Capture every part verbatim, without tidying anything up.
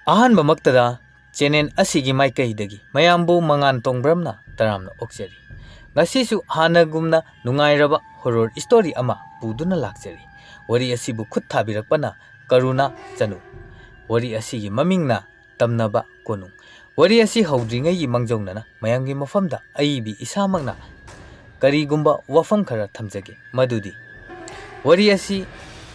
ꯑꯍꯥꯟꯕꯃꯛꯇꯗ channel ꯑꯁꯤꯒꯤ ꯃꯥꯏꯀꯩꯗꯒꯤ ꯃꯌꯥꯝꯕꯨ ꯃꯉꯥꯟ ꯇꯣꯡꯕ꯭ꯔꯝꯅ ꯇꯔꯥꯝꯅ ꯑꯣꯛꯆꯔꯤ꯫ ꯉꯁꯤꯁꯨ ꯍꯥꯟꯅꯒꯨꯝꯅ ꯅꯨꯡꯉꯥꯏꯔꯕ horror story ꯑꯃ ꯄꯨꯗꯨꯅ ꯂꯥꯛꯆꯔꯤ꯫ ꯋꯥꯔꯤ ꯑꯁꯤꯕꯨ ꯈꯨꯠ ꯊꯥꯕꯤꯔꯛꯄꯅ ꯀꯔꯨꯅꯥ ꯆꯅꯨ꯫ ꯋꯥꯔꯤ ꯑꯁꯤꯒꯤ ꯃꯃꯤꯡꯅ ꯇꯝꯅꯕ ꯀꯣꯅꯨꯡ꯫ ꯋꯥꯔꯤ ꯑꯁꯤ ꯍꯧꯗ꯭ꯔꯤꯉꯩꯒꯤ ꯃꯥꯡꯖꯧꯅꯅ ꯃꯌꯥꯝꯒꯤ ꯃꯐꯝꯗ ꯑꯏꯕꯤ ꯏꯁꯥꯃꯛꯅ ꯀꯔꯤꯒꯨꯝꯕ ꯋꯥꯐꯝ ꯈꯔ ꯊꯝꯖꯒꯦ, ꯃꯗꯨꯗꯤ ꯋꯥꯔꯤ ꯑꯁꯤ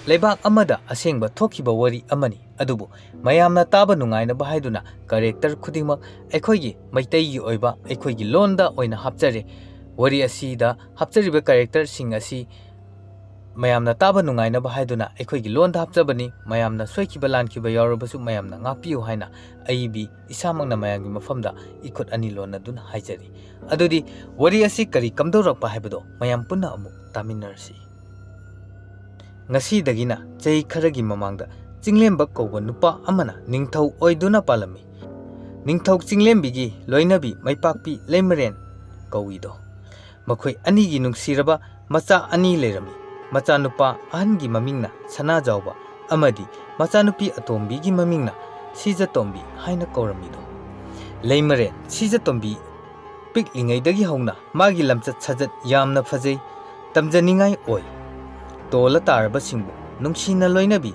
ꯂꯩꯕꯥꯛ ꯑꯃꯗ ꯑꯁꯦꯡꯕ ꯊꯣꯛꯈꯤꯕ ꯋꯥꯔꯤ ꯑꯃꯅꯤ, ꯑꯗꯨꯕꯨ ꯃꯌꯥꯝꯅ ꯇꯥꯕ ꯅꯨꯡꯉꯥꯏꯅꯕ ꯍꯥꯏꯗꯨꯅ character ꯈꯨꯗꯤꯡꯃꯛ ꯑꯩꯈꯣꯏꯒꯤ ꯃꯩꯇꯩꯒꯤ ꯑꯣꯏꯕ ꯑꯩꯈꯣꯏꯒꯤ ꯂꯣꯟꯗ ꯑꯣꯏꯅ ꯍꯥꯞꯆꯔꯦ꯫ ꯋꯥꯔꯤ ꯑꯁꯤꯗ ꯍꯥꯞꯆꯔꯤꯕ characterꯁꯤꯡ ꯑꯁꯤ ꯃꯌꯥꯝꯅ ꯇꯥꯕ ꯅꯨꯡꯉꯥꯏꯅꯕ ꯍꯥꯏꯗꯨꯅ ꯑꯩꯈꯣꯏꯒꯤ ꯂꯣꯟꯗ ꯍꯥꯞꯆꯕꯅꯤ꯫ ꯃꯌꯥꯝꯅ ꯁꯣꯏꯈꯤꯕ ꯂꯥꯟꯈꯤꯕ ꯌꯥꯎꯔꯕꯁꯨ ꯃꯌꯥꯝꯅ ꯉꯥꯛꯄꯤꯌꯨ ꯍꯥꯏꯅ ꯑꯏꯕꯤ ꯏꯁꯥꯃꯛꯅ ꯃꯌꯥꯝꯒꯤ ꯃꯐꯝꯗ ꯏꯈꯨꯠ ꯑꯅꯤ ꯂꯣꯟꯅꯗꯨꯅ ꯍꯥꯏꯖꯔꯤ꯫ ꯑꯗꯨꯗꯤ ꯋꯥꯔꯤ ꯑꯁꯤ ꯀꯔꯤ ꯀꯝꯗꯧꯔꯛꯄ ꯍꯥꯏꯕꯗꯣ ꯃꯌꯥꯝ ꯄꯨꯟꯅ ꯑꯃꯨꯛ ꯇꯥꯃꯤꯟꯅꯔꯁꯤ꯫ ꯉꯁꯤꯗꯒꯤꯅ ꯆꯍꯤ ꯈꯔꯒꯤ ꯃꯃꯥꯡꯗ ꯆꯤꯡꯂꯦꯝꯕ ꯀꯧꯕ ꯅꯨꯄꯥ ꯑꯃꯅ ꯅꯤꯡꯊꯧ ꯑꯣꯏꯗꯨꯅ ꯄꯥꯜꯂꯝꯃꯤ꯫ ꯅꯤꯡꯊꯧ ꯆꯤꯡꯂꯦꯝꯕꯤꯒꯤ ꯂꯣꯏꯅꯕꯤ ꯃꯩꯄꯥꯛꯄꯤ ꯂꯩꯃꯔꯦꯟ ꯀꯧꯏꯗꯣ꯫ ꯃꯈꯣꯏ ꯑꯅꯤꯒꯤ ꯅꯨꯡꯁꯤꯔꯕ ꯃꯆꯥ ꯑꯅꯤ ꯂꯩꯔꯝꯃꯤ꯫ ꯃꯆꯥꯅꯨꯄꯥ ꯑꯍꯟꯒꯤ ꯃꯃꯤꯡꯅ ꯁꯅꯥꯖꯥꯎꯕ ꯑꯃꯗꯤ ꯃꯆꯥꯅꯨꯄꯤ ꯑꯇꯣꯝꯕꯤꯒꯤ ꯃꯃꯤꯡꯅ ꯁꯤꯖꯇꯣꯝꯕꯤ ꯍꯥꯏꯅ ꯀꯧꯔꯝꯃꯤꯗꯣ꯫ ꯂꯩꯃꯔꯦꯟ ꯁꯤꯖꯇꯣꯝꯕꯤ ꯄꯤꯛꯂꯤꯉꯩꯗꯒꯤ ꯍꯧꯅ ꯃꯥꯒꯤ ꯂꯝꯆꯠ ꯁꯥꯖꯠ ꯌꯥꯝꯅ ꯐꯖꯩ, ꯇꯝꯖꯅꯤꯡꯉꯥꯏ ꯑꯣꯏ꯫ ꯇꯣꯜꯂ ꯇꯥꯔꯕꯁꯤꯡꯕꯨ ꯅꯨꯡꯁꯤꯅ ꯂꯣꯏꯅꯕꯤ,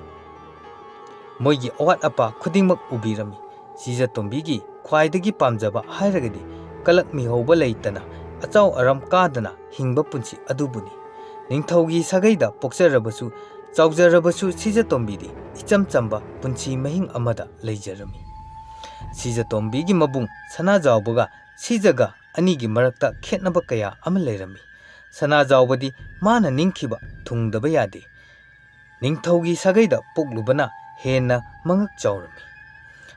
ꯃꯣꯏꯒꯤ ꯑꯋꯥꯠ ꯑꯄꯥ ꯈꯨꯗꯤꯡꯃꯛ ꯎꯕꯤꯔꯝꯃꯤ꯫ ꯁꯤꯖꯇꯣꯝꯕꯤꯒꯤ ꯈ꯭ꯋꯥꯏꯗꯒꯤ ꯄꯥꯝꯖꯕ ꯍꯥꯏꯔꯒꯗꯤ ꯀꯂꯛ ꯃꯤꯍꯧꯕ ꯂꯩꯇꯅ ꯑꯆꯥꯎ ꯑꯔꯝ ꯀꯥꯗꯅ ꯍꯤꯡꯕ ꯄꯨꯟꯁꯤ ꯑꯗꯨꯕꯨꯅꯤ꯫ ꯅꯤꯡꯊꯧꯒꯤ ꯁꯥꯒꯩꯗ ꯄꯣꯛꯆꯔꯕꯁꯨ ꯆꯥꯎꯖꯔꯕꯁꯨ ꯁꯤꯖꯇꯣꯝꯕꯤꯗꯤ ꯏꯆꯝ ꯆꯝꯕ ꯄꯨꯟꯁꯤ ꯃꯍꯤꯡ ꯑꯃꯗ ꯂꯩꯖꯔꯝꯃꯤ꯫ ꯁꯤꯖꯇꯣꯝꯕꯤꯒꯤ ꯃꯕꯨꯡ ꯁꯅꯥꯖꯥꯎꯕꯒ ꯁꯤꯖꯒ ꯑꯅꯤꯒꯤ ꯃꯔꯛꯇ ꯈꯦꯠꯅꯕ ꯀꯌꯥ ꯑꯃ ꯂꯩꯔꯝꯃꯤ꯫ ꯁꯅꯥꯖꯥꯎꯕꯗꯤ ꯃꯥꯅ ꯅꯤꯡꯈꯤꯕ ꯊꯨꯡꯗꯕ ꯌꯥꯗꯦ꯫ ꯅꯤꯡꯊꯧꯒꯤ ꯁꯥꯒꯩꯗ ꯄꯣꯛꯂꯨꯕꯅ ꯍꯦꯟꯅ ꯃꯉꯛ ꯆꯥꯎꯔꯝꯃꯤ꯫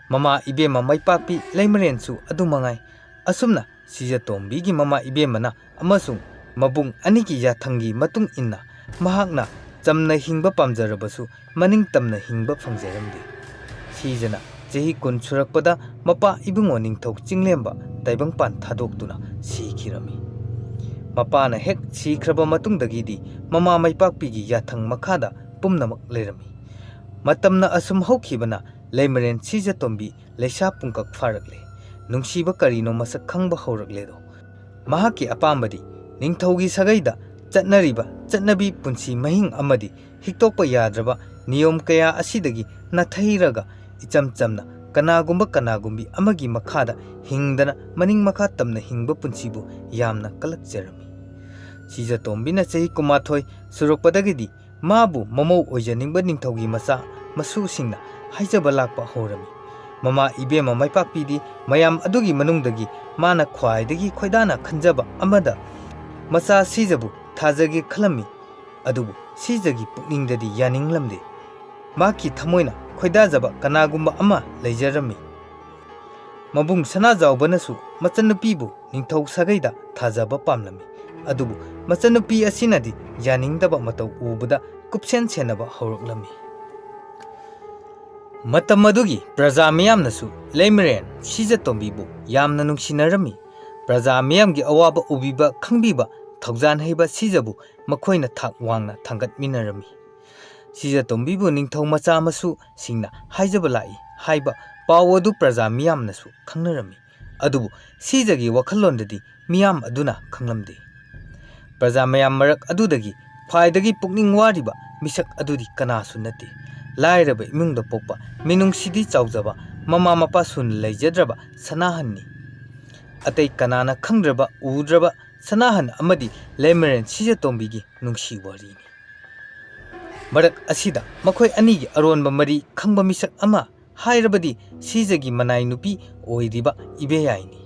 ꯃꯃꯥ ꯏꯕꯦꯝꯃ ꯃꯩꯄꯥꯛꯄꯤ ꯂꯩꯃꯔꯦꯟꯁꯨ ꯑꯗꯨ ꯃꯉꯥꯏ꯫ ꯑꯁꯨꯝꯅ ꯁꯤꯖꯇꯣꯝꯕꯤꯒꯤ ꯃꯃꯥ ꯏꯕꯦꯝꯃꯅ ꯑꯃꯁꯨꯡ ꯃꯕꯨꯡ ꯑꯅꯤꯒꯤ ꯌꯥꯊꯪꯒꯤ ꯃꯇꯨꯡ ꯏꯟꯅ ꯃꯍꯥꯛꯅ ꯆꯝꯅ ꯍꯤꯡꯕ ꯄꯥꯝꯖꯔꯕꯁꯨ ꯃꯅꯤꯡ ꯇꯝꯅ ꯍꯤꯡꯕ ꯐꯪꯖꯔꯝꯗꯦ꯫ ꯁꯤꯖꯅ ꯆꯍꯤ ꯀꯨꯟ ꯁꯨꯔꯛꯄꯗ ꯃꯄꯥ ꯏꯕꯨꯡꯉꯣ ꯅꯤꯡꯊꯧ ꯆꯤꯡꯂꯦꯝꯕ ꯇꯥꯏꯕꯪꯄꯥꯟ ꯊꯥꯗꯣꯛꯇꯨꯅ ꯁꯤꯈꯤꯔꯝꯃꯤ꯫ ꯃꯄꯥꯅ ꯍꯦꯛ ꯁꯤꯈ꯭ꯔꯕ ꯃꯇꯨꯡꯗꯒꯤꯗꯤ ꯃꯃꯥ ꯃꯩꯄꯥꯛꯄꯤꯒꯤ ꯌꯥꯊꯪ ꯃꯈꯥꯗ ꯄꯨꯝꯅꯃꯛ ꯂꯩꯔꯝꯃꯤ꯫ ꯃꯇꯝꯅ ꯑꯁꯨꯝ ꯍꯧꯈꯤꯕꯅ ꯂꯩꯃꯔꯦꯟ ꯁꯤꯖꯇꯣꯝꯕꯤ ꯂꯩꯁꯥ ꯄꯨꯡꯀꯛ ꯐꯥꯔꯛꯂꯦ꯫ ꯅꯨꯡꯁꯤꯕ ꯀꯔꯤꯅꯣ ꯃꯁꯛ ꯈꯪꯕ ꯍꯧꯔꯛꯂꯦꯗꯣ꯫ ꯃꯍꯥꯛꯀꯤ ꯑꯄꯥꯝꯕꯗꯤ ꯅꯤꯡꯊꯧꯒꯤ ꯁꯥꯒꯩꯗ ꯆꯠꯅꯔꯤꯕ ꯆꯠꯅꯕꯤ ꯄꯨꯟꯁꯤ ꯃꯍꯤꯡ ꯑꯃꯗꯤ ꯍꯤꯛꯇꯣꯛꯄ ꯌꯥꯗ꯭ꯔꯕ ꯅꯤꯌꯣꯝ ꯀꯌꯥ ꯑꯁꯤꯗꯒꯤ ꯅꯥꯊꯩꯔꯒ ꯏꯆꯝ ꯆꯝꯅ ꯀꯅꯥꯒꯨꯝꯕ ꯀꯅꯥꯒꯨꯝꯕꯤ ꯑꯃꯒꯤ ꯃꯈꯥꯗ ꯍꯤꯡꯗꯅ ꯃꯅꯤꯡ ꯃꯈꯥ ꯇꯝꯅ ꯍꯤꯡꯕ ꯄꯨꯟꯁꯤꯕꯨ ꯌꯥꯝꯅ ꯀꯂꯛꯆꯔꯝꯃꯤ꯫ ꯁꯤꯖꯇꯣꯝꯕꯤꯅ ꯆꯍꯤ ꯀꯨꯟꯃꯥꯊꯣꯏ ꯁꯨꯔꯛꯄꯗꯒꯤꯗꯤ ꯃꯥꯕꯨ ꯃꯃꯧ ꯑꯣꯏꯖꯅꯤꯡꯕ ꯅꯤꯡꯊꯧꯒꯤ ꯃꯆꯥ ꯃꯁꯨꯁꯤꯡꯅ ꯍꯥꯏꯖꯕ ꯂꯥꯛꯄ ꯍꯧꯔꯝꯃꯤ꯫ ꯃꯃꯥ ꯏꯕꯦꯝꯃ ꯃꯥꯏꯄꯥꯛꯄꯤꯗꯤ ꯃꯌꯥꯝ ꯑꯗꯨꯒꯤ ꯃꯅꯨꯡꯗꯒꯤ ꯃꯥꯅ ꯈ꯭ꯋꯥꯏꯗꯒꯤ ꯈꯣꯏꯗꯥꯅ ꯈꯟꯖꯕ ꯑꯃꯗ ꯃꯆꯥ ꯁꯤꯖꯕꯨ ꯊꯥꯖꯒꯦ ꯈꯜꯂꯝꯃꯤ꯫ ꯑꯗꯨꯕꯨ ꯁꯤꯖꯒꯤ ꯄꯨꯛꯅꯤꯡꯗꯗꯤ ꯌꯥꯅꯤꯡꯂꯝꯗꯦ꯫ ꯃꯍꯥꯛꯀꯤ ꯊꯃꯣꯏꯅ ꯈꯣꯏꯗꯥꯖꯕ ꯀꯅꯥꯒꯨꯝꯕ ꯑꯃ ꯂꯩꯖꯔꯝꯃꯤ꯫ ꯃꯕꯨꯡ ꯁꯅꯥꯖꯥꯎꯕꯅꯁꯨ ꯃꯆꯟꯅꯨꯄꯤꯕꯨ ꯅꯤꯡꯊꯧ ꯁꯥꯒꯩꯗ ꯊꯥꯖꯕ ꯄꯥꯝꯂꯝꯃꯤ꯫ ꯑꯗꯨꯕꯨ ꯃꯆꯟꯅꯨꯄꯤ ꯑꯁꯤꯅꯗꯤ ꯌꯥꯅꯤꯡꯗꯕ ꯃꯇꯧ ꯎꯕꯗ ꯀꯨꯞꯁꯦꯟ ꯁꯦꯟꯅꯕ ꯍꯧꯔꯛꯂꯝꯃꯤ꯫ ꯃꯇꯝ ꯑꯗꯨꯒꯤ ꯄ꯭ꯔꯖꯥ ꯃꯤꯌꯥꯝꯅꯁꯨ ꯂꯩꯃꯔꯦꯟ ꯁꯤꯖꯇꯣꯝꯕꯤꯕꯨ ꯌꯥꯝꯅ ꯅꯨꯡꯁꯤꯅꯔꯝꯃꯤ꯫ ꯄ꯭ꯔꯖꯥ ꯃꯤꯌꯥꯝꯒꯤ ꯑꯋꯥꯕ ꯎꯕꯤꯕ ꯈꯪꯕꯤꯕ ꯊꯧꯖꯥꯟ ꯍꯩꯕ ꯁꯤꯖꯕꯨ ꯃꯈꯣꯏꯅ ꯊꯥꯛ ꯋꯥꯡꯅ ꯊꯥꯡꯒꯠꯃꯤꯟꯅꯔꯝꯃꯤ꯫ ꯁꯤꯖꯇꯣꯝꯕꯤꯕꯨ ꯅꯤꯡꯊꯧ ꯃꯆꯥ ꯃꯁꯨꯁꯤꯡꯅ ꯍꯥꯏꯖꯕ ꯂꯥꯛꯏ ꯍꯥꯏꯕ ꯄꯥꯎ ꯑꯗꯨ ꯄ꯭ꯔꯖꯥ ꯃꯤꯌꯥꯝꯅꯁꯨ ꯈꯪꯅꯔꯝꯃꯤ꯫ ꯑꯗꯨꯕꯨ ꯁꯤꯖꯒꯤ ꯋꯥꯈꯜꯂꯣꯟꯗꯗꯤ ꯃꯤꯌꯥꯝ ꯑꯗꯨꯅ ꯈꯪꯂꯝꯗꯦ꯫ ꯄ꯭ꯔꯖꯥ ꯃꯌꯥꯝ ꯃꯔꯛ ꯑꯗꯨꯗꯒꯤ ꯈ꯭ꯋꯥꯏꯗꯒꯤ ꯄꯨꯛꯅꯤꯡ ꯋꯥꯔꯤꯕ ꯃꯤꯁꯛ ꯑꯗꯨꯗꯤ ꯀꯅꯥꯁꯨ ꯅꯠꯇꯦ꯫ ꯂꯥꯏꯔꯕ ꯏꯃꯨꯡꯗ ꯄꯣꯛꯄ ꯃꯤꯅꯨꯡꯁꯤꯗꯤ ꯆꯥꯎꯖꯕ ꯃꯃꯥ ꯃꯄꯥ ꯁꯨꯅ ꯂꯩꯖꯗ꯭ꯔꯕ ꯁꯅꯥꯍꯟꯅꯤ꯫ ꯑꯇꯩ ꯀꯅꯥꯅ ꯈꯪꯗ꯭ꯔꯕ ꯎꯗ꯭ꯔꯕ ꯁꯅꯥꯍꯟ ꯑꯃꯗꯤ ꯂꯩꯃꯔꯦꯟ ꯁꯤꯖꯇꯣꯝꯕꯤꯒꯤ ꯅꯨꯡꯁꯤ ꯋꯥꯔꯤꯅꯤ꯫ ꯃꯔꯛ ꯑꯁꯤꯗ ꯃꯈꯣꯏ ꯑꯅꯤꯒꯤ ꯑꯔꯣꯟꯕ ꯃꯔꯤ ꯈꯪꯕ ꯃꯤꯁꯛ ꯑꯃ ꯍꯥꯏꯔꯕꯗꯤ ꯁꯤꯖꯒꯤ ꯃꯅꯥꯏ ꯅꯨꯄꯤ ꯑꯣꯏꯔꯤꯕ ꯏꯕꯦꯌꯥꯏꯅꯤ꯫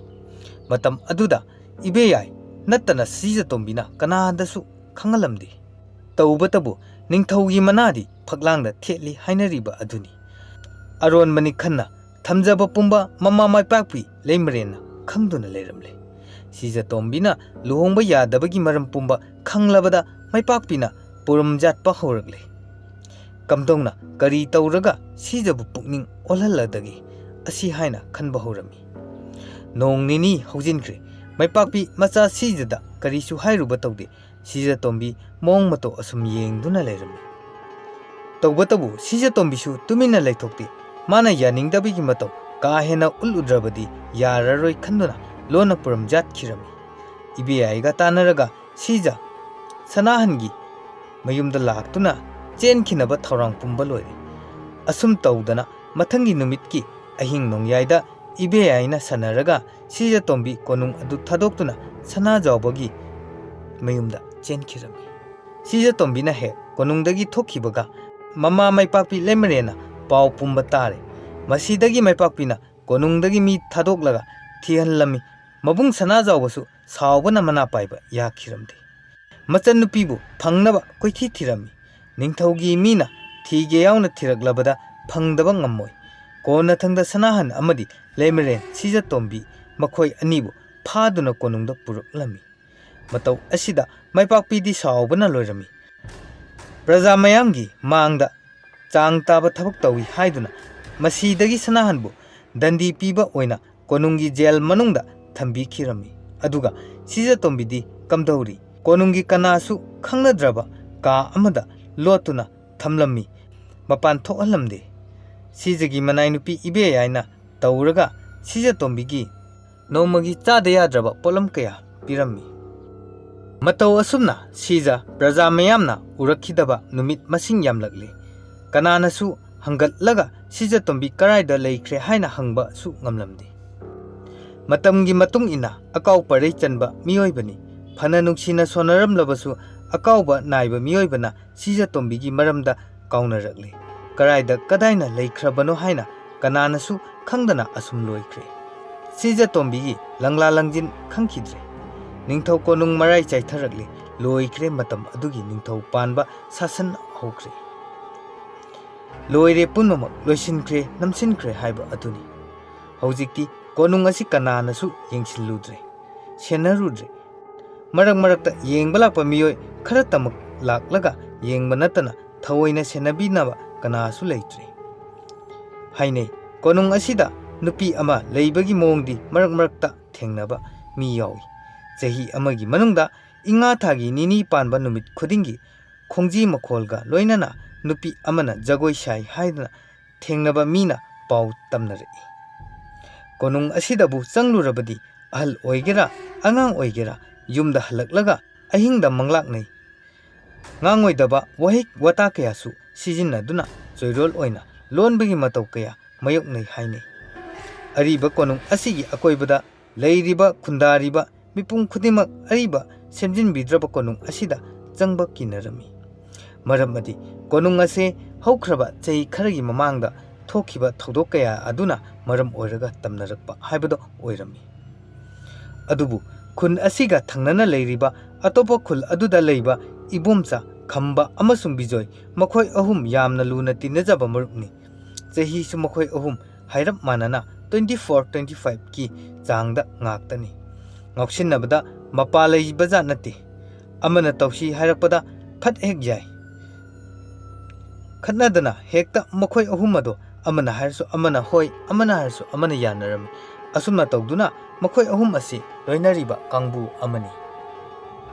ꯃꯇꯝ ꯑꯗꯨꯗ ꯏꯕꯦꯌꯥꯏ ꯅꯠꯇꯅ ꯁꯤꯖꯇꯣꯝꯕꯤꯅ ꯀꯅꯥꯗꯁꯨ ꯈꯪꯍꯜꯂꯝꯗꯦ꯫ ꯇꯧꯕꯇꯕꯨ ꯅꯤꯡꯊꯧꯒꯤ ꯃꯅꯥꯗꯤ ꯐꯛꯂꯥꯡꯗ ꯊꯦꯠꯂꯤ ꯍꯥꯏꯅꯔꯤꯕ ꯑꯗꯨꯅꯤ꯫ ꯑꯔꯣꯟꯕꯅꯤ ꯈꯟꯅ ꯊꯝꯖꯕ ꯄꯨꯝꯕ ꯃꯃꯥ ꯃꯥꯏꯄꯥꯛꯄꯤ ꯂꯩꯃꯔꯦꯟꯅ ꯈꯪꯗꯨꯅ ꯂꯩꯔꯝꯂꯦ꯫ ꯁꯤꯖꯇꯣꯝꯕꯤꯅ ꯂꯨꯍꯣꯡꯕ ꯌꯥꯗꯕꯒꯤ ꯃꯔꯝ ꯄꯨꯝꯕ ꯈꯪꯂꯕꯗ ꯃꯥꯏꯄꯥꯛꯄꯤꯅ ꯄꯨꯔꯨꯝ ꯌꯥꯠꯄ ꯍꯧꯔꯛꯂꯦ꯫ ꯀꯝꯗꯧꯅ ꯀꯔꯤ ꯇꯧꯔꯒ ꯁꯤꯖꯕꯨ ꯄꯨꯛꯅꯤꯡ ꯑꯣꯜꯍꯜꯂꯗꯒꯦ ꯑꯁꯤ ꯍꯥꯏꯅ ꯈꯟꯕ ꯍꯧꯔꯝꯃꯤ꯫ ꯅꯣꯡ ꯅꯤꯅꯤ ꯍꯧꯖꯤꯟꯈ꯭ꯔꯦ꯫ ꯃꯥꯏꯄꯥꯛꯄꯤ ꯃꯆꯥ ꯁꯤꯖꯗ ꯀꯔꯤꯁꯨ ꯍꯥꯏꯔꯨꯕ ꯇꯧꯗꯦ꯫ ꯁꯤꯖꯇꯣꯝꯕꯤ ꯃꯑꯣꯡ ꯃꯇꯧ ꯑꯁꯨꯝ ꯌꯦꯡꯗꯨꯅ ꯂꯩꯔꯝꯃꯤ꯫ ꯇꯧꯕꯇꯕꯨ ꯁꯤꯖꯇꯣꯝꯕꯤꯁꯨ ꯇꯨꯃꯤꯟꯅ ꯂꯩꯊꯣꯛꯇꯦ꯫ ꯃꯥꯅ ꯌꯥꯅꯤꯡꯗꯕꯒꯤ ꯃꯇꯧ ꯀꯥ ꯍꯦꯟꯅ ꯎꯠꯂꯨꯗ꯭ꯔꯕꯗꯤ ꯌꯥꯔꯔꯣꯏ ꯈꯟꯗꯨꯅ ꯂꯣꯟꯅ ꯄꯨꯔꯝꯖꯥꯠꯈꯤꯔꯝꯃꯤ꯫ ꯏꯕꯦꯌꯥꯏꯒ ꯇꯥꯟꯅꯔꯒ ꯁꯤꯖ ꯁꯅꯥꯍꯟꯒꯤ ꯃꯌꯨꯝꯗ ꯂꯥꯛꯇꯨꯅ ꯆꯦꯟꯈꯤꯅꯕ ꯊꯧꯔꯥꯡ ꯄꯨꯝꯕ ꯂꯣꯏꯔꯦ꯫ ꯑꯁꯨꯝ ꯇꯧꯗꯅ ꯃꯊꯪꯒꯤ ꯅꯨꯃꯤꯠꯀꯤ ꯑꯍꯤꯡ ꯅꯣꯡꯌꯥꯏꯗ ꯏꯕꯦꯌꯥꯏꯅ ꯁꯥꯟꯅꯔꯒ ꯁꯤꯖꯇꯣꯝꯕꯤ ꯀꯣꯅꯨꯡ ꯑꯗꯨ ꯊꯥꯗꯣꯛꯇꯨꯅ ꯁꯅꯥꯖꯥꯎꯕꯒꯤ ꯃꯌꯨꯝꯗ ꯆꯦꯟꯈꯤꯔꯝꯃꯤ꯫ ꯁꯤꯖꯇꯣꯝꯕꯤꯅ ꯍꯦꯛ ꯀꯣꯅꯨꯡꯗꯒꯤ ꯊꯣꯛꯈꯤꯕꯒ ꯃꯃꯥ ꯃꯥꯏꯄꯥꯛꯄꯤ ꯂꯩꯃꯔꯦꯟꯅ ꯄꯥꯎ ꯄꯨꯝꯕ ꯇꯥꯔꯦ꯫ ꯃꯁꯤꯗꯒꯤ ꯃꯥꯏꯄꯥꯛꯄꯤꯅ ꯀꯣꯅꯨꯡꯗꯒꯤ ꯃꯤ ꯊꯥꯗꯣꯛꯂꯒ ꯊꯤꯍꯜꯂꯝꯃꯤ꯫ ꯃꯕꯨꯡ ꯁꯅꯥꯖꯥꯎꯕꯁꯨ ꯁꯥꯎꯕꯅ ꯃꯅꯥ ꯄꯥꯏꯕ ꯌꯥꯈꯤꯔꯝꯗꯦ꯫ ꯃꯆꯟꯅꯨꯄꯤꯕꯨ ꯐꯪꯅꯕ ꯀꯣꯏꯊꯤ ꯊꯤꯔꯝꯃꯤ꯫ ꯅꯤꯡꯊꯧꯒꯤ ꯃꯤꯅ ꯊꯤꯒꯦ ꯌꯥꯎꯅ ꯊꯤꯔꯛꯂꯕꯗ ꯐꯪꯗꯕ ꯉꯝꯃꯣꯏ꯫ ꯀꯣꯟꯅꯊꯪꯗ ꯁꯅꯥꯍꯟ ꯑꯃꯗꯤ ꯂꯩꯃꯔꯦꯟ ꯁꯤꯖꯇꯣꯝꯕꯤ ꯃꯈꯣꯏ ꯑꯅꯤꯕꯨ ꯐꯥꯗꯨꯅ ꯀꯣꯅꯨꯡꯗ ꯄꯨꯔꯛꯂꯝꯃꯤ꯫ ꯃꯇꯧ ꯑꯁꯤꯗ ꯃꯥꯏꯄꯥꯛꯄꯤꯗꯤ ꯁꯥꯎꯕꯅ ꯂꯣꯏꯔꯝꯃꯤ꯫ ꯄ꯭ꯔꯖꯥ ꯃꯌꯥꯝꯒꯤ ꯃꯥꯡꯗ ꯆꯥꯡ ꯇꯥꯕ ꯊꯕꯛ ꯇꯧꯏ ꯍꯥꯏꯗꯨꯅ ꯃꯁꯤꯗꯒꯤ ꯁꯅꯥꯍꯟꯕꯨ ꯗꯟꯗꯤ ꯄꯤꯕ ꯑꯣꯏꯅ ꯀꯣꯅꯨꯡꯒꯤ ꯖꯦꯜ ꯃꯅꯨꯡꯗ ꯊꯝꯕꯤꯈꯤꯔꯝꯃꯤ꯫ ꯑꯗꯨꯒ ꯁꯤꯖꯇꯣꯝꯕꯤꯗꯤ ꯀꯝꯗꯧꯔꯤ? ꯀꯣꯅꯨꯡꯒꯤ ꯀꯅꯥꯁꯨ ꯈꯪꯅꯗ꯭ꯔꯕ ꯀꯥ ꯑꯃꯗ ꯂꯣꯠꯇꯨꯅ ꯊꯝꯂꯝꯃꯤ꯫ ꯃꯄꯥꯟ ꯊꯣꯛꯍꯜꯂꯝꯗꯦ꯫ ꯁꯤꯖꯒꯤ ꯃꯅꯥꯏ ꯅꯨꯄꯤ ꯏꯕꯦꯌꯥꯏꯅ ꯇꯧꯔꯒ ꯁꯤꯖꯇꯣꯝꯕꯤꯒꯤ ꯅꯣꯡꯃꯒꯤ ꯆꯥꯗ ꯌꯥꯗ꯭ꯔꯕ ꯄꯣꯠꯂꯝ ꯀꯌꯥ ꯄꯤꯔꯝꯃꯤ꯫ ꯃꯇꯧ ꯑꯁꯨꯝꯅ ꯁꯤꯖ ꯄ꯭ꯔꯖꯥ ꯃꯌꯥꯝꯅ ꯎꯔꯛꯈꯤꯗꯕ ꯅꯨꯃꯤꯠ ꯃꯁꯤꯡ ꯌꯥꯝꯂꯛꯂꯦ꯫ ꯀꯅꯥꯅꯁꯨ ꯍꯪꯒꯠꯂꯒ ꯁꯤꯖꯇꯣꯝꯕꯤ ꯀꯔꯥꯏꯗ ꯂꯩꯈ꯭ꯔꯦ ꯍꯥꯏꯅ ꯍꯪꯕꯁꯨ ꯉꯝꯂꯝꯗꯦ꯫ ꯃꯇꯝꯒꯤ ꯃꯇꯨꯡ ꯏꯟꯅ ꯑꯀꯥꯎ ꯄꯔꯩ ꯆꯟꯕ ꯃꯤꯑꯣꯏꯕꯅꯤ꯫ ꯐꯅ ꯅꯨꯡꯁꯤꯅ ꯁꯣꯟꯅꯔꯝꯂꯕꯁꯨ ꯑꯀꯥꯎꯕ ꯅꯥꯏꯕ ꯃꯤꯑꯣꯏꯕꯅ ꯁꯤꯖꯇꯣꯝꯕꯤꯒꯤ ꯃꯔꯝꯗ ꯀꯥꯎꯅꯔꯛꯂꯤ꯫ ꯀꯗꯥꯏꯗ ꯀꯗꯥꯏꯅ ꯂꯩꯈ꯭ꯔꯕꯅꯣ ꯍꯥꯏꯅ ꯀꯅꯥꯅꯁꯨ ꯈꯪꯗꯅ ꯑꯁꯨꯝ ꯂꯣꯏꯈ꯭ꯔꯦ꯫ ꯁꯤꯖꯇꯣꯝꯕꯤꯒꯤ ꯂꯪꯂꯥ ꯂꯪꯖꯤꯟ ꯈꯪꯈꯤꯗ꯭ꯔꯦ꯫ ꯅꯤꯡꯊꯧ ꯀꯣꯅꯨꯡ ꯃꯔꯥꯏ ꯆꯥꯏꯊꯔꯛꯂꯦ꯫ ꯂꯣꯏꯈ꯭ꯔꯦ ꯃꯇꯝ ꯑꯗꯨꯒꯤ ꯅꯤꯡꯊꯧ ꯄꯥꯟꯕ ꯁꯥꯁꯟ ꯍꯧꯈ꯭ꯔꯦ꯫ ꯂꯣꯏꯔꯦ ꯄꯨꯝꯅꯃꯛ ꯂꯣꯏꯁꯤꯟꯈ꯭ꯔꯦ ꯅꯝꯁꯤꯟꯈ꯭ꯔꯦ ꯍꯥꯏꯕ ꯑꯗꯨꯅꯤ꯫ ꯍꯧꯖꯤꯛꯇꯤ ꯀꯣꯅꯨꯡ ꯑꯁꯤ ꯀꯅꯥꯅꯁꯨ ꯌꯦꯡꯁꯤꯜꯂꯨꯗ꯭ꯔꯦ, ꯁꯦꯟꯅꯔꯨꯗ꯭ꯔꯦ꯫ ꯃꯔꯛ ꯃꯔꯛꯇ ꯌꯦꯡꯕ ꯂꯥꯛꯄ ꯃꯤꯑꯣꯏ ꯈꯔꯇꯃꯛ ꯂꯥꯛꯂꯒ ꯌꯦꯡꯕ ꯅꯠꯇꯅ ꯊꯑꯣꯏꯅ ꯁꯦꯟꯅꯕꯤꯅꯕ ꯀꯅꯥꯁꯨ ꯂꯩꯇ꯭ꯔꯦ꯫ ꯍꯥꯏꯅꯩ, ꯀꯣꯅꯨꯡ ꯑꯁꯤꯗ ꯅꯨꯄꯤ ꯑꯃ ꯂꯩꯕꯒꯤ ꯃꯑꯣꯡꯗꯤ ꯃꯔꯛ ꯃꯔꯛꯇ ꯊꯦꯡꯅꯕ ꯃꯤ ꯌꯥꯎꯏ꯫ ꯆꯍꯤ ꯑꯃꯒꯤ ꯃꯅꯨꯡꯗ ꯏꯉꯥ ꯊꯥꯒꯤ ꯅꯤꯅꯤ ꯄꯥꯟꯕ ꯅꯨꯃꯤꯠ ꯈꯨꯗꯤꯡꯒꯤ ꯈꯣꯡꯖꯤ ꯃꯈꯣꯜꯒ ꯂꯣꯏꯅꯅ ꯅꯨꯄꯤ ꯑꯃꯅ ꯖꯒꯣꯏ ꯁꯥꯏ ꯍꯥꯏꯗꯨꯅ ꯊꯦꯡꯅꯕ ꯃꯤꯅ ꯄꯥꯎ ꯇꯝꯅꯔꯛꯏ꯫ ꯀꯣꯅꯨꯡ ꯑꯁꯤꯗꯕꯨ ꯆꯪꯂꯨꯔꯕꯗꯤ ꯑꯍꯜ ꯑꯣꯏꯒꯦꯔꯥ, ꯑꯉꯥꯡ ꯑꯣꯏꯒꯦꯔꯥ, ꯌꯨꯝꯗ ꯍꯜꯂꯛꯂꯒ ꯑꯍꯤꯡꯗ ꯃꯪꯂꯥꯛꯅꯩ꯫ ꯉꯥꯡꯉꯣꯏꯗꯕ ꯋꯥꯍꯩ ꯋꯥꯇꯥ ꯀꯌꯥꯁꯨ ꯁꯤꯖꯤꯟꯅꯗꯨꯅ ꯆꯣꯏꯔꯣꯜ ꯑꯣꯏꯅ ꯂꯣꯟꯕꯒꯤ ꯃꯇꯧ ꯀꯌꯥ ꯃꯥꯌꯣꯛꯅꯩ ꯍꯥꯏꯅꯩ꯫ ꯑꯔꯤꯕ ꯀꯣꯅꯨꯡ ꯑꯁꯤꯒꯤ ꯑꯀꯣꯏꯕꯗ ꯂꯩꯔꯤꯕ ꯈꯨꯟꯗꯥꯔꯤꯕ ꯃꯤꯄꯨꯝ ꯈꯨꯗꯤꯡꯃꯛ ꯑꯔꯤꯕ ꯁꯦꯝꯖꯤꯟꯕꯤꯗ꯭ꯔꯕ ꯀꯣꯅꯨꯡ ꯑꯁꯤꯗ ꯆꯪꯕ ꯀꯤꯅꯔꯝꯃꯤ꯫ ꯃꯔꯝ ꯑꯗꯤ ꯀꯣꯅꯨꯡ ꯑꯁꯦ ꯍꯧꯈ꯭ꯔꯕ ꯆꯍꯤ ꯈꯔꯒꯤ ꯃꯃꯥꯡꯗ ꯊꯣꯛꯈꯤꯕ ꯊꯧꯗꯣꯛ ꯀꯌꯥ ꯑꯗꯨꯅ ꯃꯔꯝ ꯑꯣꯏꯔꯒ ꯇꯝꯅꯔꯛꯄ ꯍꯥꯏꯕꯗꯣ ꯑꯣꯏꯔꯝꯃꯤ꯫ ꯑꯗꯨꯕꯨ ꯈꯨꯟ ꯑꯁꯤꯒ ꯊꯪꯅꯅ ꯂꯩꯔꯤꯕ ꯑꯇꯣꯞꯄ ꯈꯨꯜ ꯑꯗꯨꯗ ꯂꯩꯕ ꯏꯕꯣꯝꯆꯥ, ꯈꯝꯕ ꯑꯃꯁꯨꯡ ꯕꯤꯖꯣꯏ, ꯃꯈꯣꯏ ꯑꯍꯨꯝ ꯌꯥꯝꯅ ꯂꯨꯅ ꯇꯤꯟꯅꯖꯕ ꯃꯔꯨꯞꯅꯤ꯫ ꯆꯍꯤꯁꯨ ꯃꯈꯣꯏ ꯑꯍꯨꯝ ꯍꯥꯏꯔꯞ ꯃꯥꯟꯅꯅ twenty four, twenty five ꯀꯤ ꯆꯥꯡꯗ ꯉꯥꯛꯇꯅꯤ꯫ ꯉꯥꯎꯁꯤꯟꯅꯕꯗ ꯃꯄꯥ ꯂꯩꯕꯖꯥꯠ ꯅꯠꯇꯦ꯫ ꯑꯃꯅ ꯇꯧꯁꯤ ꯍꯥꯏꯔꯛꯄꯗ ꯐꯠ ꯍꯦꯛ ꯌꯥꯏ꯫ ꯈꯠꯅꯗꯅ ꯍꯦꯛꯇ ꯃꯈꯣꯏ ꯑꯍꯨꯝ ꯑꯗꯣ ꯑꯃꯅ ꯍꯥꯏꯔꯁꯨ ꯑꯃꯅ ꯍꯣꯏ, ꯑꯃꯅ ꯍꯥꯏꯔꯁꯨ ꯑꯃꯅ ꯌꯥꯅꯔꯝꯃꯤ꯫ ꯑꯁꯨꯝꯅ ꯇꯧꯗꯨꯅ ꯃꯈꯣꯏ ꯑꯍꯨꯝ ꯑꯁꯤ ꯂꯣꯏꯅꯔꯤꯕ ꯀꯥꯡꯕꯨ ꯑꯃꯅꯤ꯫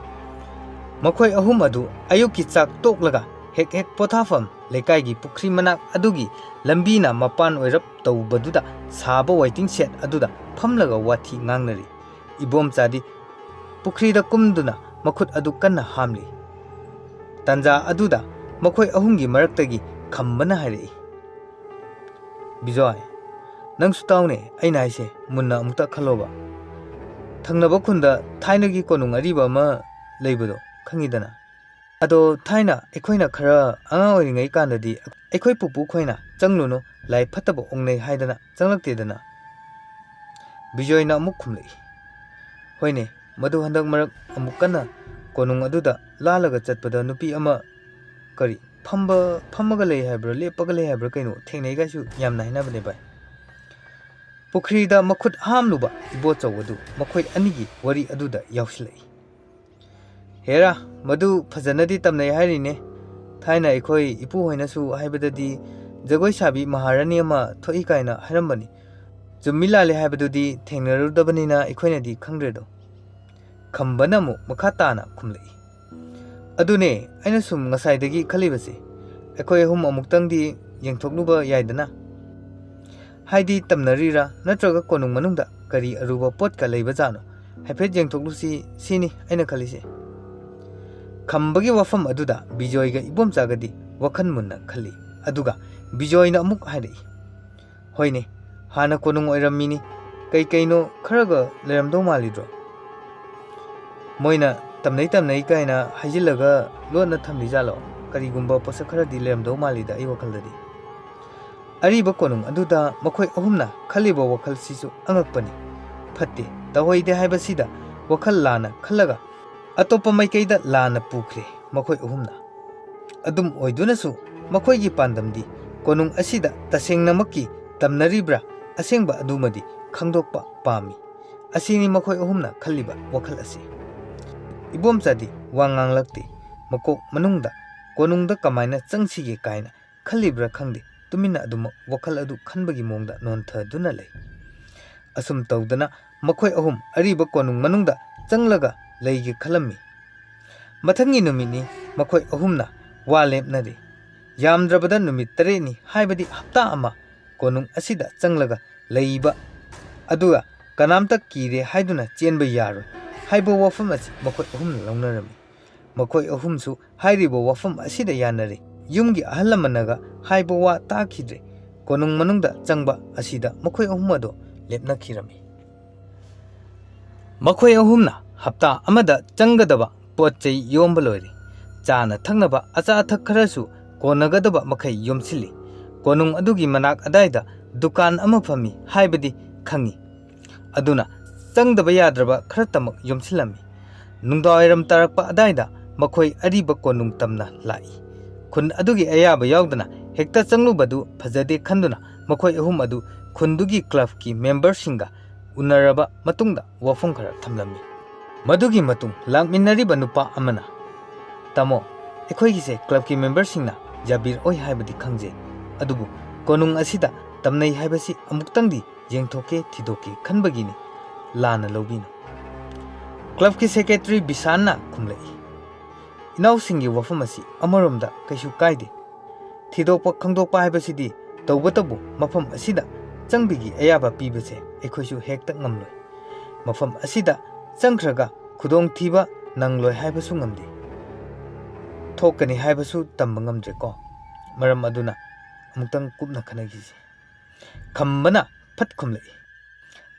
ꯃꯈꯣꯏ ꯑꯍꯨꯝ ꯑꯗꯨ ꯑꯌꯨꯛꯀꯤ ꯆꯥꯛ ꯇꯣꯛꯂꯒ ꯍꯦꯛ ꯍꯦꯛ ꯄꯣꯊꯥꯐꯝ ꯂꯩꯀꯥꯏꯒꯤ ꯄꯨꯈ꯭ꯔꯤ ꯃꯅꯥꯛ ꯑꯗꯨꯒꯤ ꯂꯝꯕꯤꯅ ꯃꯄꯥꯟ ꯑꯣꯏꯔꯞ ꯇꯧꯕꯗꯨꯗ ꯁꯥꯕ waiting shed ꯑꯗꯨꯗ ꯐꯝꯂꯒ ꯋꯥꯊꯤ ꯉꯥꯡꯅꯔꯤ꯫ ꯏꯕꯣꯝꯆꯥꯗꯤ ꯄꯨꯈ꯭ꯔꯤꯗ ꯀꯨꯝꯗꯨꯅ ꯃꯈꯨꯠ ꯑꯗꯨ ꯀꯟꯅ ꯍꯥꯝꯂꯤ꯫ ꯇꯥꯟꯖꯥ ꯑꯗꯨꯗ ꯃꯈꯣꯏ ꯑꯍꯨꯝꯒꯤ ꯃꯔꯛꯇꯒꯤ ꯈꯝꯕꯅ ꯍꯥꯏꯔꯛꯏ, "ꯕꯤꯖꯣꯏ, ꯅꯪꯁꯨ ꯇꯥꯎꯅꯦ ꯑꯩꯅ ꯍꯥꯏꯁꯦ, ꯃꯨꯟꯅ ꯑꯃꯨꯛꯇ ꯈꯜꯂꯣꯕ꯫ ꯊꯪꯅꯕ ꯈꯨꯟꯗ ꯊꯥꯏꯅꯒꯤ ꯀꯣꯅꯨꯡ ꯑꯔꯤꯕ ꯑꯃ ꯂꯩꯕꯗꯣ ꯈꯪꯉꯤꯗꯅ? ꯑꯗꯣ ꯊꯥꯏꯅ ꯑꯩꯈꯣꯏꯅ ꯈꯔ ꯑꯉꯥꯡ ꯑꯣꯏꯔꯤꯉꯩ ꯀꯥꯟꯗꯗꯤ ꯑꯩꯈꯣꯏ ꯄꯨꯄꯨ ꯈꯣꯏꯅ ꯆꯪꯂꯨꯅꯨ, ꯂꯥꯏ ꯐꯠꯇꯕ ꯑꯣꯛꯅꯩ ꯍꯥꯏꯗꯅ ꯆꯪꯂꯛꯇꯦꯗꯅ?" ꯕꯤꯖꯣꯏꯅ ꯑꯃꯨꯛ ꯈꯨꯝꯂꯛꯏ, "ꯍꯣꯏꯅꯦ, ꯃꯗꯨ ꯍꯟꯗꯛ ꯃꯔꯛ ꯑꯃꯨꯛ ꯀꯟꯅ ꯀꯣꯅꯨꯡ ꯑꯗꯨꯗ ꯂꯥꯜꯂꯒ ꯆꯠꯄꯗ ꯅꯨꯄꯤ ꯑꯃ, ꯀꯔꯤ, ꯐꯝꯕ, ꯐꯝꯃꯒ ꯂꯩ ꯍꯥꯏꯕ꯭ꯔꯥ, ꯂꯦꯞꯄꯒ ꯂꯩ ꯍꯥꯏꯕ꯭ꯔꯥ ꯀꯩꯅꯣ, ꯊꯦꯡꯅꯩ ꯀꯥꯏꯁꯨ ꯌꯥꯝꯅ ꯍꯥꯏꯅꯕꯅꯦ ꯚꯥꯏ꯫" ꯄꯨꯈ꯭ꯔꯤꯗ ꯃꯈꯨꯠ ꯍꯥꯝꯂꯨꯕ ꯏꯕꯣꯆꯧ ꯑꯗꯨ ꯃꯈꯣꯏ ꯑꯅꯤꯒꯤ ꯋꯥꯔꯤ ꯑꯗꯨꯗ ꯌꯥꯎꯁꯤꯜꯂꯛꯏ꯫ "ꯍꯦꯔꯥ, ꯃꯗꯨ ꯐꯖꯅꯗꯤ ꯇꯝꯅꯩ ꯍꯥꯏꯔꯤꯅꯦ꯫ ꯊꯥꯏꯅ ꯑꯩꯈꯣꯏ ꯏꯄꯨ ꯍꯣꯏꯅꯁꯨ ꯍꯥꯏꯕꯗꯗꯤ ꯖꯒꯣꯏ ꯁꯥꯕꯤ ꯃꯍꯥꯔꯥꯅꯤ ꯑꯃ ꯊꯣꯛꯏ ꯀꯥꯏꯅ ꯍꯥꯏꯔꯝꯕꯅꯤ꯫ ꯆꯨꯝꯃꯤ ꯂꯥꯜꯂꯤ ꯍꯥꯏꯕꯗꯨꯗꯤ ꯊꯦꯡꯅꯔꯨꯗꯕꯅꯤꯅ ꯑꯩꯈꯣꯏꯅꯗꯤ ꯈꯪꯗ꯭ꯔꯦꯗꯣ꯫" ꯈꯝꯕꯅ ꯑꯃꯨꯛ ꯃꯈꯥ ꯇꯥꯅ ꯈꯨꯝꯂꯛꯏ, "ꯑꯗꯨꯅꯦ ꯑꯩꯅ ꯁꯨꯝ ꯉꯁꯥꯏꯗꯒꯤ ꯈꯜꯂꯤꯕꯁꯦ꯫ ꯑꯩꯈꯣꯏ ꯑꯍꯨꯝ ꯑꯃꯨꯛꯇꯪꯗꯤ ꯌꯦꯡꯊꯣꯛꯂꯨꯕ ꯌꯥꯏꯗꯅ? ꯍꯥꯏꯗꯤ ꯇꯝꯅꯔꯤꯔꯥ ꯅꯠꯇ꯭ꯔꯒ ꯀꯣꯅꯨꯡ ꯃꯅꯨꯡꯗ ꯀꯔꯤ ꯑꯔꯨꯕ ꯄꯣꯠꯀ ꯂꯩꯕꯖꯥꯠꯅꯣ? ꯍꯥꯏꯐꯦꯠ ꯌꯦꯡꯊꯣꯛꯂꯨꯁꯤ ꯁꯤꯅꯤ ꯑꯩꯅ ꯈꯜꯂꯤꯁꯦ꯫ ꯈꯝꯕꯒꯤ ꯋꯥꯐꯝ ꯑꯗꯨꯗ ꯕꯤꯖꯣꯏꯒ ꯏꯕꯣꯝꯆꯥꯒꯗꯤ ꯋꯥꯈꯜ ꯃꯨꯟꯅ ꯈꯜꯂꯤ꯫ ꯑꯗꯨꯒ ꯕꯤꯖꯣꯏꯅ ꯑꯃꯨꯛ ꯍꯥꯏꯔꯛꯏ, "ꯍꯣꯏꯅꯦ, ꯍꯥꯟꯅ ꯀꯣꯅꯨꯡ ꯑꯣꯏꯔꯝꯃꯤꯅꯤ꯫ ꯀꯩ ꯀꯩꯅꯣ ꯈꯔꯒ ꯂꯩꯔꯝꯗꯧ ꯃꯥꯜꯂꯤꯗ꯭ꯔꯣ? ꯃꯣꯏꯅ ꯇꯝꯅꯩ ꯇꯝꯅꯩ ꯀꯥꯏꯅ ꯍꯥꯏꯖꯤꯜꯂꯒ ꯂꯣꯠꯅ ꯊꯝꯂꯤꯖꯥꯠꯂꯣ? ꯀꯔꯤꯒꯨꯝꯕ ꯄꯣꯠꯁꯛ ꯈꯔꯗꯤ ꯂꯩꯔꯝꯗꯧ ꯃꯥꯜꯂꯤꯗ ꯑꯩ ꯋꯥꯈꯜꯗꯗꯤ꯫" ꯑꯔꯤꯕ ꯀꯣꯅꯨꯡ ꯑꯗꯨꯗ ꯃꯈꯣꯏ ꯑꯍꯨꯝꯅ ꯈꯜꯂꯤꯕ ꯋꯥꯈꯜꯁꯤꯁꯨ ꯑꯉꯛꯄꯅꯤ꯫ ꯐꯠꯇꯦ, ꯇꯧꯍꯩꯗꯦ ꯍꯥꯏꯕꯁꯤꯗ ꯋꯥꯈꯜ ꯂꯥꯟꯅ ꯈꯜꯂꯒ ꯑꯇꯣꯞꯄ ꯃꯥꯏꯀꯩꯗ ꯂꯥꯟꯅ ꯄꯨꯈ꯭ꯔꯦ ꯃꯈꯣꯏ ꯑꯍꯨꯝꯅ꯫ ꯑꯗꯨꯝ ꯑꯣꯏꯗꯨꯅꯁꯨ ꯃꯈꯣꯏꯒꯤ ꯄꯥꯟꯗꯝꯗꯤ ꯀꯣꯅꯨꯡ ꯑꯁꯤꯗ ꯇꯁꯦꯡꯅꯃꯛꯀꯤ ꯇꯝꯅꯔꯤꯕ꯭ꯔꯥ ꯑꯁꯦꯡꯕ ꯑꯗꯨꯃꯗꯤ ꯈꯪꯗꯣꯛꯄ ꯄꯥꯝꯃꯤ꯫ ꯑꯁꯤꯅꯤ ꯃꯈꯣꯏ ꯑꯍꯨꯝꯅ ꯈꯜꯂꯤꯕ ꯋꯥꯈꯜ ꯑꯁꯤ꯫ ꯏꯕꯣꯝꯆꯥꯗꯤ ꯋꯥ ꯉꯥꯡꯂꯛꯇꯦ꯫ ꯃꯀꯣꯛ ꯃꯅꯨꯡꯗ ꯀꯣꯅꯨꯡꯗ ꯀꯃꯥꯏꯅ ꯆꯪꯁꯤꯒꯦ ꯀꯥꯏꯅ ꯈꯜꯂꯤꯕ꯭ꯔꯥ ꯈꯪꯗꯦ, ꯇꯨꯃꯤꯟꯅ ꯑꯗꯨꯃꯛ ꯋꯥꯈꯜ ꯑꯗꯨ ꯈꯟꯕꯒꯤ ꯃꯑꯣꯡꯗ ꯅꯣꯟꯊꯗꯨꯅ ꯂꯩ꯫ ꯑꯁꯨꯝ ꯇꯧꯗꯅ ꯃꯈꯣꯏ ꯑꯍꯨꯝ ꯑꯔꯤꯕ ꯀꯣꯅꯨꯡ ꯃꯅꯨꯡꯗ ꯆꯪꯂꯒ ꯂꯩꯒꯦ ꯈꯜꯂꯝꯃꯤ꯫ ꯃꯊꯪꯒꯤ ꯅꯨꯃꯤꯠꯅꯤ ꯃꯈꯣꯏ ꯑꯍꯨꯝꯅ ꯋꯥ ꯂꯦꯞꯅꯔꯤ꯫ ꯌꯥꯝꯗ꯭ꯔꯕꯗ ꯅꯨꯃꯤꯠ ꯇꯔꯦꯠꯅꯤ, ꯍꯥꯏꯕꯗꯤ ꯍꯞꯇꯥ ꯑꯃ ꯀꯣꯅꯨꯡ ꯑꯁꯤꯗ ꯆꯪꯂꯒ ꯂꯩꯕ, ꯑꯗꯨꯒ ꯀꯅꯥꯝꯇ ꯀꯤꯔꯦ ꯍꯥꯏꯗꯨꯅ ꯆꯦꯟꯕ ꯌꯥꯔꯣꯏ ꯍꯥꯏꯕ ꯋꯥꯐꯝ ꯑꯁꯤ ꯃꯈꯣꯏ ꯑꯍꯨꯝꯅ ꯂꯧꯅꯔꯝꯃꯤ꯫ ꯃꯈꯣꯏ ꯑꯍꯨꯝꯁꯨ ꯍꯥꯏꯔꯤꯕ ꯋꯥꯐꯝ ꯑꯁꯤꯗ ꯌꯥꯅꯔꯦ꯫ ꯌꯨꯝꯒꯤ ꯑꯍꯜ ꯂꯃꯟꯅꯒ ꯍꯥꯏꯕ ꯋꯥ ꯇꯥꯈꯤꯗ꯭ꯔꯦ꯫ ꯀꯣꯅꯨꯡ ꯃꯅꯨꯡꯗ ꯆꯪꯕ ꯑꯁꯤꯗ ꯃꯈꯣꯏ ꯑꯍꯨꯝ ꯑꯗꯨ ꯂꯦꯞꯅꯈꯤꯔꯝꯃꯤ꯫ ꯃꯈꯣꯏ ꯑꯍꯨꯝꯅ ꯍꯞꯇꯥ ꯑꯃꯗ ꯆꯪꯒꯗꯕ ꯄꯣꯠ ꯆꯩ ꯌꯣꯝꯕ ꯂꯣꯏꯔꯦ꯫ ꯆꯥꯅ ꯊꯛꯅꯕ ꯑꯆꯥ ꯑꯊꯛ ꯈꯔꯁꯨ ꯀꯣꯟꯅꯒꯗꯕ ꯃꯈꯩ ꯌꯣꯝꯁꯤꯜꯂꯤ꯫ ꯀꯣꯅꯨꯡ ꯑꯗꯨꯒꯤ ꯃꯅꯥꯛ ꯑꯗꯥꯏꯗ ꯗꯨꯀꯥꯟ ꯑꯃ ꯐꯝꯃꯤ ꯍꯥꯏꯕꯗꯤ ꯈꯪꯉꯤ꯫ ꯑꯗꯨꯅ ꯆꯪꯗꯕ ꯌꯥꯗ꯭ꯔꯕ ꯈꯔꯇꯃꯛ ꯌꯣꯝꯁꯤꯜꯂꯝꯃꯤ꯫ ꯅꯨꯡꯗꯥꯡꯋꯥꯏꯔꯝ ꯇꯥꯔꯛꯄ ꯑꯗꯥꯏꯗ ꯃꯈꯣꯏ ꯑꯔꯤꯕ ꯀꯣꯅꯨꯡ ꯇꯝꯅ ꯂꯥꯛꯏ꯫ ꯈꯨꯟ ꯑꯗꯨꯒꯤ ꯑꯌꯥꯕ ꯌꯥꯎꯗꯅ ꯍꯦꯛꯇ ꯆꯪꯂꯨꯕꯗꯨ ꯐꯖꯗꯦ ꯈꯟꯗꯨꯅ ꯃꯈꯣꯏ ꯑꯍꯨꯝ ꯑꯗꯨ ꯈꯨꯟꯗꯨꯒꯤ ꯀ꯭ꯂꯕꯀꯤ ꯃꯦꯝꯕꯔꯁꯤꯡꯒ ꯎꯅꯔꯕ ꯃꯇꯨꯡꯗ ꯋꯥꯐꯝ ꯈꯔ ꯊꯝꯂꯝꯃꯤ꯫ ꯃꯗꯨꯒꯤ ꯃꯇꯨꯡ ꯂꯥꯛꯃꯤꯟꯅꯔꯤꯕ ꯅꯨꯄꯥ ꯑꯃꯅ, "ꯇꯥꯃꯣ, ꯑꯩꯈꯣꯏꯒꯤꯁꯦ ꯀ꯭ꯂꯕꯀꯤ ꯃꯦꯝꯕꯔꯁꯤꯡꯅ ꯌꯥꯕꯤꯔꯛꯑꯣꯏ ꯍꯥꯏꯕꯗꯤ ꯈꯪꯖꯩ, ꯑꯗꯨꯕꯨ ꯀꯣꯅꯨꯡ ꯑꯁꯤꯗ ꯇꯝꯅꯩ ꯍꯥꯏꯕꯁꯤ ꯑꯃꯨꯛꯇꯪꯗꯤ ꯌꯦꯡꯊꯣꯛꯀꯦ ꯊꯤꯗꯣꯛꯀꯦ ꯈꯟꯕꯒꯤꯅꯤ, ꯂꯥꯟꯅ ꯂꯧꯕꯤꯅꯨ꯫" ꯀ꯭ꯂꯕꯀꯤ ꯁꯦꯀ꯭ꯔꯦꯇꯔꯤ ꯕꯤꯁꯥꯟꯅ ꯈꯨꯝꯂꯛꯏ, "ꯏꯅꯥꯎꯁꯤꯡꯒꯤ ꯋꯥꯐꯝ ꯑꯁꯤ ꯑꯃꯔꯣꯝꯗ ꯀꯩꯁꯨ ꯀꯥꯏꯗꯦ, ꯊꯤꯗꯣꯛꯄ ꯈꯪꯗꯣꯛꯄ ꯍꯥꯏꯕꯁꯤꯗꯤ ꯇꯧꯕꯇꯕꯨ ꯃꯐꯝ ꯑꯁꯤꯗ ꯆꯪꯕꯒꯤ ꯑꯌꯥꯕ ꯄꯤꯕꯁꯦ ꯑꯩꯈꯣꯏꯁꯨ ꯍꯦꯛꯇ ꯉꯝꯂꯣꯏ꯫ ꯃꯐꯝ ꯑꯁꯤꯗ ꯆꯪꯈ꯭ꯔꯒ ꯈꯨꯗꯣꯡꯊꯤꯕ ꯅꯪꯂꯣꯏ ꯍꯥꯏꯕꯁꯨ ꯉꯝꯗꯦ꯫ ꯊꯣꯛꯀꯅꯤ ꯍꯥꯏꯕꯁꯨ ꯇꯝꯕ ꯉꯝꯗ꯭ꯔꯦꯀꯣ꯫ ꯃꯔꯝ ꯑꯗꯨꯅ ꯑꯃꯨꯛꯇꯪ ꯀꯨꯞꯅ ꯈꯟꯅꯈꯤꯁꯤ꯫ ꯈꯝꯕꯅ ꯐꯠ ꯈꯨꯝꯂꯛꯏ,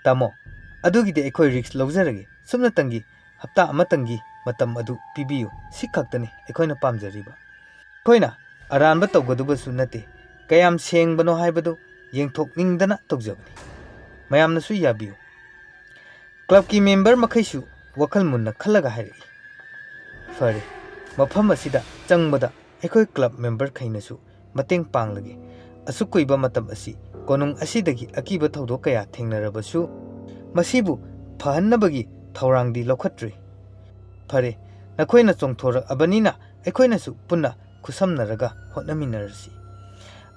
"ꯇꯥꯃꯣ, ꯑꯗꯨꯒꯤꯗꯤ ꯑꯩꯈꯣꯏ ꯔꯤꯛꯁ ꯂꯧꯖꯔꯒꯦ꯫ ꯁꯨꯞꯅꯇꯪꯒꯤ ꯍꯞꯇꯥ ꯑꯃꯇꯪꯒꯤ ꯃꯇꯝ ꯑꯗꯨ ꯄꯤꯕꯤꯌꯨ꯫ ꯁꯤ ꯈꯛꯇꯅꯤ ꯑꯩꯈꯣꯏꯅ ꯄꯥꯝꯖꯔꯤꯕ꯫ ꯑꯩꯈꯣꯏꯅ ꯑꯔꯥꯟꯕ ꯇꯧꯒꯗꯕꯁꯨ ꯅꯠꯇꯦ꯫ ꯀꯌꯥꯝ ꯁꯦꯡꯕꯅꯣ ꯍꯥꯏꯕꯗꯨ ꯌꯦꯡꯊꯣꯛꯅꯤꯡꯗꯅ ꯇꯧꯖꯕꯅꯤ꯫ ꯃꯌꯥꯝꯅꯁꯨ ꯌꯥꯕꯤꯌꯨ꯫" ꯀ꯭ꯂꯕꯀꯤ ꯃꯦꯝꯕꯔ ꯃꯈꯩꯁꯨ ꯋꯥꯈꯜ ꯃꯨꯟꯅ ꯈꯜꯂꯒ ꯍꯥꯏꯔꯛꯏ, "ꯐꯔꯦ, ꯃꯐꯝ ꯑꯁꯤꯗ ꯆꯪꯕꯗ ꯑꯩꯈꯣꯏ ꯀ꯭ꯂꯕ ꯃꯦꯝꯕꯔꯈꯩꯅꯁꯨ ꯃꯇꯦꯡ ꯄꯥꯡꯂꯒꯦ꯫ ꯑꯁꯨꯛ ꯀꯨꯏꯕ ꯃꯇꯝ ꯑꯁꯤ ꯀꯣꯅꯨꯡ ꯑꯁꯤꯗꯒꯤ ꯑꯀꯤꯕ ꯊꯧꯗꯣꯛ ꯀꯌꯥ ꯊꯦꯡꯅꯔꯕꯁꯨ ꯃꯁꯤꯕꯨ ꯐꯍꯟꯅꯕꯒꯤ ꯊꯧꯔꯥꯡꯗꯤ ꯂꯧꯈꯠꯇ꯭ꯔꯤ꯫ ꯐꯔꯦ, ꯅꯈꯣꯏꯅ ꯆꯣꯡꯊꯣꯔꯛꯑꯕꯅꯤꯅ ꯑꯩꯈꯣꯏꯅꯁꯨ ꯄꯨꯟꯅ ꯈꯨꯠꯁꯝꯅꯔꯒ ꯍꯣꯠꯅꯃꯤꯟꯅꯔꯁꯤ꯫"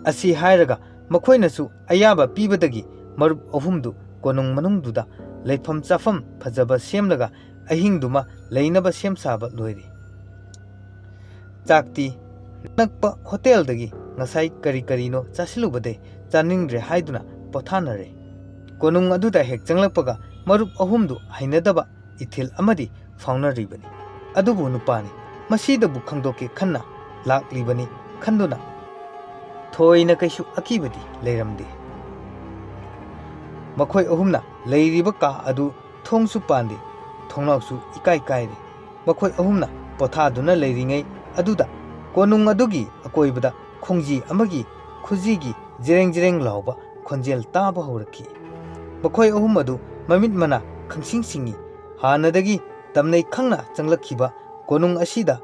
ꯑꯁꯤ ꯍꯥꯏꯔꯒ ꯃꯈꯣꯏꯅꯁꯨ ꯑꯌꯥꯕ ꯄꯤꯕꯗꯒꯤ ꯃꯔꯨꯞ ꯑꯍꯨꯝꯗꯨ ꯀꯣꯅꯨꯡ ꯃꯅꯨꯡꯗꯨꯗ ꯂꯩꯐꯝ ꯆꯥꯐꯝ ꯐꯖꯕ ꯁꯦꯝꯂꯒ ꯑꯍꯤꯡꯗꯨꯃ ꯂꯩꯅꯕ ꯁꯦꯝ ꯁꯥꯕ ꯂꯣꯏꯔꯦ꯫ ꯆꯥꯛꯇꯤ ꯑꯅꯛꯄ ꯍꯣꯇꯦꯜꯗꯒꯤ ꯉꯁꯥꯏ ꯀꯔꯤ ꯀꯔꯤꯅꯣ ꯆꯥꯁꯤꯜꯂꯨꯕꯗꯩ ꯆꯥꯅꯤꯡꯗ꯭ꯔꯦ ꯍꯥꯏꯗꯨꯅ ꯄꯣꯊꯥꯅꯔꯦ꯫ ꯀꯣꯅꯨꯡ ꯑꯗꯨꯗ ꯍꯦꯛ ꯆꯪꯂꯛꯄꯒ ꯃꯔꯨꯞ ꯑꯍꯨꯝꯗꯨ ꯍꯩꯅꯗꯕ ꯏꯊꯤꯜ ꯑꯃꯗꯤ ꯐꯥꯎꯅꯔꯤꯕꯅꯤ꯫ ꯑꯗꯨꯕꯨ ꯅꯨꯄꯥꯅꯤ, ꯃꯁꯤꯗꯕꯨ ꯈꯪꯗꯣꯛꯀꯦ ꯈꯟꯅ ꯂꯥꯛꯂꯤꯕꯅꯤ ꯈꯟꯗꯨꯅ ꯊꯣꯏꯅ ꯀꯩꯁꯨ ꯑꯀꯤꯕꯗꯤ ꯂꯩꯔꯝꯗꯦ꯫ ꯃꯈꯣꯏ ꯑꯍꯨꯝꯅ ꯂꯩꯔꯤꯕ ꯀꯥ ꯑꯗꯨ ꯊꯣꯡꯁꯨ ꯄꯥꯟꯗꯦ, ꯊꯣꯡꯅꯥꯎꯁꯨ ꯏꯀꯥꯏ ꯀꯥꯏꯔꯦ꯫ ꯃꯈꯣꯏ ꯑꯍꯨꯝꯅ ꯄꯣꯊꯥꯗꯨꯅ ꯂꯩꯔꯤꯉꯩ ꯑꯗꯨꯗ ꯀꯣꯅꯨꯡ ꯑꯗꯨꯒꯤ ꯑꯀꯣꯏꯕꯗ ꯈꯣꯡꯖꯤ ꯑꯃꯒꯤ ꯈꯨꯖꯤꯒꯤ ꯖꯤꯔꯦꯡ ꯖꯤꯔꯦꯡ ꯂꯥꯎꯕ ꯈꯣꯟꯖꯦꯜ ꯇꯥꯕ ꯍꯧꯔꯛꯈꯤ꯫ ꯃꯈꯣꯏ ꯑꯍꯨꯝ ꯑꯗꯨ ꯃꯃꯤꯠ ꯃꯅꯥ ꯈꯪꯁꯤꯡ ꯁꯤꯡꯏ꯫ ꯍꯥꯟꯅꯗꯒꯤ ꯇꯝꯅꯩ ꯈꯪꯅ ꯆꯪꯂꯛꯈꯤꯕ ꯀꯣꯅꯨꯡ ꯑꯁꯤꯗ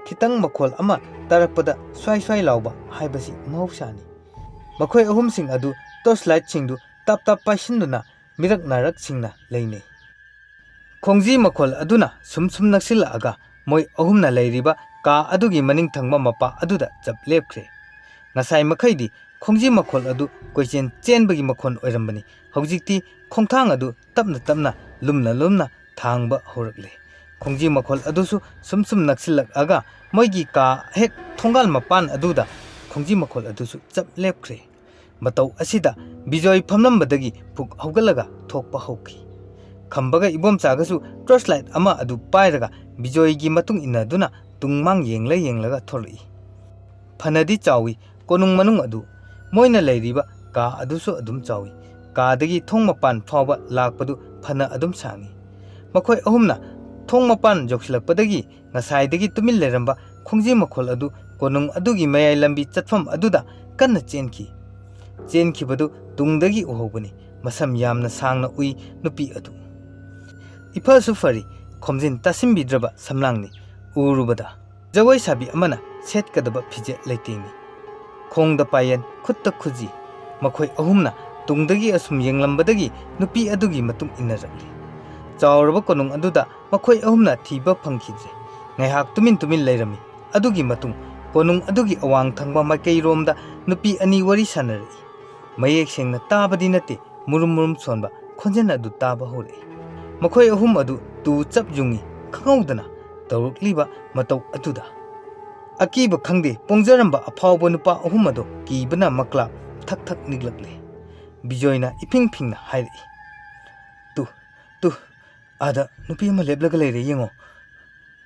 ꯈꯤꯇꯪ ꯃꯈꯣꯜ ꯑꯃ ꯇꯥꯔꯛꯄꯗ ꯁ꯭ꯋꯥꯏ ꯁ꯭ꯋꯥꯏ ꯂꯥꯎꯕ ꯍꯥꯏꯕꯁꯤ ꯃꯍꯧꯁꯥꯅꯤ꯫ ꯃꯈꯣꯏ ꯑꯍꯨꯝꯁꯤꯡ ꯑꯗꯨ ꯇꯣꯔꯆ ꯂꯥꯏꯠꯁꯤꯡꯗꯨ ꯇꯞ ꯇꯞ ꯄꯥꯏꯁꯤꯟꯗꯨꯅ ꯃꯤꯔꯛ ꯅꯥꯔꯛꯁꯤꯡꯅ ꯂꯩꯅꯩ꯫ ꯈꯣꯡꯖꯤ ꯃꯈꯣꯜ ꯑꯗꯨꯅ ꯁꯨꯝ ꯁꯨꯝ ꯅꯛꯁꯤꯜꯂꯛꯑꯒ ꯃꯣꯏ ꯑꯍꯨꯝꯅ ꯂꯩꯔꯤꯕ ꯀꯥ ꯑꯗꯨꯒꯤ ꯃꯅꯤꯡ ꯊꯪꯕ ꯃꯄꯥ ꯑꯗꯨꯗ ꯆꯞ ꯂꯦꯞꯈ꯭ꯔꯦ꯫ ꯉꯁꯥꯏ ꯃꯈꯩꯗꯤ ꯈꯣꯡꯖꯤ ꯃꯈꯣꯜ ꯑꯗꯨ ꯀꯣꯏꯆꯦꯟ ꯆꯦꯟꯕꯒꯤ ꯃꯈꯣꯜ ꯑꯣꯏꯔꯝꯕꯅꯤ꯫ ꯍꯧꯖꯤꯛꯇꯤ ꯈꯣꯡꯊꯥꯡ ꯑꯗꯨ ꯇꯞꯅ ꯇꯞꯅ, ꯂꯨꯝꯅ ꯂꯨꯝꯅ ꯊꯥꯡꯕ ꯍꯧꯔꯛꯂꯦ꯫ ꯈꯣꯡꯖꯤ ꯃꯈꯣꯜ ꯑꯗꯨꯁꯨ ꯁꯨꯝ ꯁꯨꯝ ꯅꯛꯁꯤꯜꯂꯛꯑꯒ ꯃꯣꯏꯒꯤ ꯀꯥ ꯍꯦꯛ ꯊꯣꯡꯒꯥꯜ ꯃꯄꯥꯟ ꯑꯗꯨꯗ ꯈꯣꯡꯖꯤ ꯃꯈꯣꯜ ꯑꯗꯨꯁꯨ ꯆꯞ ꯂꯦꯞꯈ꯭ꯔꯦ꯫ ꯃꯇꯧ ꯑꯁꯤꯗ ꯕꯤꯖꯣꯏ ꯐꯝꯂꯝꯕꯗꯒꯤ ꯐꯨꯛ ꯍꯧꯒꯠꯂꯒ ꯊꯣꯛꯄ ꯍꯧꯈꯤ꯫ ꯈꯝꯕꯒ ꯏꯕꯣꯝꯆꯥꯒꯁꯨ ꯇꯣꯔꯆ ꯂꯥꯏꯠ ꯑꯃ ꯑꯗꯨ ꯄꯥꯏꯔꯒ ꯕꯤꯖꯣꯏꯒꯤ ꯃꯇꯨꯡ ꯏꯟꯅꯗꯨꯅ ꯇꯨꯡ ꯃꯥꯡ ꯌꯦꯡꯂ ꯌꯦꯡꯂꯒ ꯊꯣꯔꯛꯏ꯫ ꯐꯅꯗꯤ ꯆꯥꯎꯏ ꯀꯣꯅꯨꯡ ꯃꯅꯨꯡ ꯑꯗꯨ꯫ ꯃꯣꯏꯅ ꯂꯩꯔꯤꯕ ꯀꯥ ꯑꯗꯨꯁꯨ ꯑꯗꯨꯝ ꯆꯥꯎꯏ꯫ ꯀꯥꯗꯒꯤ ꯊꯣꯡ ꯃꯄꯥꯟ ꯐꯥꯎꯕ ꯂꯥꯛꯄꯗꯨ ꯐꯅ ꯑꯗꯨꯝ ꯁꯥꯡꯏ꯫ ꯃꯈꯣꯏ ꯑꯍꯨꯝꯅ ꯊꯣꯡ ꯃꯄꯥꯟ ꯌꯧꯁꯤꯜꯂꯛꯄꯗꯒꯤ ꯉꯁꯥꯏꯗꯒꯤ ꯇꯨꯃꯤꯟ ꯂꯩꯔꯝꯕ ꯈꯣꯡꯖꯤ ꯃꯈꯣꯜ ꯑꯗꯨ ꯀꯣꯅꯨꯡ ꯑꯗꯨꯒꯤ ꯃꯌꯥꯏ ꯂꯝꯕꯤ ꯆꯠꯐꯝ ꯑꯗꯨꯗ ꯀꯟꯅ ꯆꯦꯟꯈꯤ꯫ ꯆꯦꯟꯈꯤꯕꯗꯨ ꯇꯨꯡꯗꯒꯤ ꯎꯍꯧꯕꯅꯤ꯫ ꯃꯁꯝ ꯌꯥꯝꯅ ꯁꯥꯡꯅ ꯎꯏ ꯅꯨꯄꯤ ꯑꯗꯨ꯫ ꯏꯐꯁꯨ ꯐꯔꯤ ꯈꯣꯝꯖꯤꯟ ꯇꯥꯁꯤꯟꯕꯤꯗ꯭ꯔꯕ ꯁꯝꯂꯥꯡꯅꯤ꯫ ꯎꯔꯨꯕꯗ ꯖꯒꯣꯏ ꯁꯥꯕꯤ ꯑꯃꯅ ꯁꯦꯠꯀꯗꯕ ꯐꯤꯖꯦꯠ ꯂꯩꯇꯦꯡꯅꯤ꯫ ꯈꯣꯡꯗ ꯄꯥꯌꯦꯟ, ꯈꯨꯠꯇ ꯈꯨꯖꯤ꯫ ꯃꯈꯣꯏ ꯑꯍꯨꯝꯅ ꯇꯨꯡꯗꯒꯤ ꯑꯁꯨꯝ ꯌꯦꯡꯂꯝꯕꯗꯒꯤ ꯅꯨꯄꯤ ꯑꯗꯨꯒꯤ ꯃꯇꯨꯡ ꯏꯟꯅꯔꯛꯂꯤ꯫ ꯆꯥꯎꯔꯕ ꯀꯣꯅꯨꯡ ꯑꯗꯨꯗ ꯃꯈꯣꯏ ꯑꯍꯨꯝꯅ ꯊꯤꯕ ꯐꯪꯈꯤꯗ꯭ꯔꯦ꯫ ꯉꯥꯏꯍꯥꯛ ꯇꯨꯃꯤꯟ ꯇꯨꯃꯤꯟ ꯂꯩꯔꯝꯃꯤ꯫ ꯑꯗꯨꯒꯤ ꯃꯇꯨꯡ ꯀꯣꯅꯨꯡ ꯑꯗꯨꯒꯤ ꯑꯋꯥꯡ ꯊꯪꯕ ꯃꯥꯏꯀꯩꯔꯣꯝꯗ ꯅꯨꯄꯤ ꯑꯅꯤ ꯋꯥꯔꯤ ꯁꯥꯟꯅꯔꯛꯏ꯫ ꯃꯌꯦꯛ ꯁꯦꯡꯅ ꯇꯥꯕꯗꯤ ꯅꯠꯇꯦ, ꯃꯨꯔꯨꯝ ꯃꯨꯔꯨꯝ ꯁꯣꯟꯕ ꯈꯣꯟꯖꯦꯜ ꯑꯗꯨ ꯇꯥꯕ ꯍꯧꯔꯛꯏ꯫ ꯃꯈꯣꯏ ꯑꯍꯨꯝ ꯑꯗꯨ ꯇꯨ ꯆꯞ ꯌꯨꯡꯏ, ꯈꯪꯍꯧꯗꯅ ꯇꯧꯔꯛꯂꯤꯕ ꯃꯇꯧ ꯑꯗꯨꯗ꯫ ꯑꯀꯤꯕ ꯈꯪꯗꯦ ꯄꯣꯡꯖꯔꯝꯕ ꯑꯐꯥꯎꯕ ꯅꯨꯄꯥ ꯑꯍꯨꯝ ꯑꯗꯨ ꯀꯤꯕꯅ ꯃꯀ꯭ꯂꯥ ꯊꯛ ꯊꯛ ꯅꯤꯛꯂꯛꯂꯦ꯫ ꯕꯤꯖꯣꯏꯅ ꯏꯐꯤꯡ ꯐꯤꯡꯅ ꯍꯥꯏꯔꯛꯏ, "ꯇꯨ, ꯇꯨ, ꯑꯥꯗ ꯅꯨꯄꯤ ꯑꯃ ꯂꯦꯞꯂꯒ ꯂꯩꯔꯦ, ꯌꯦꯡꯉꯣ꯫"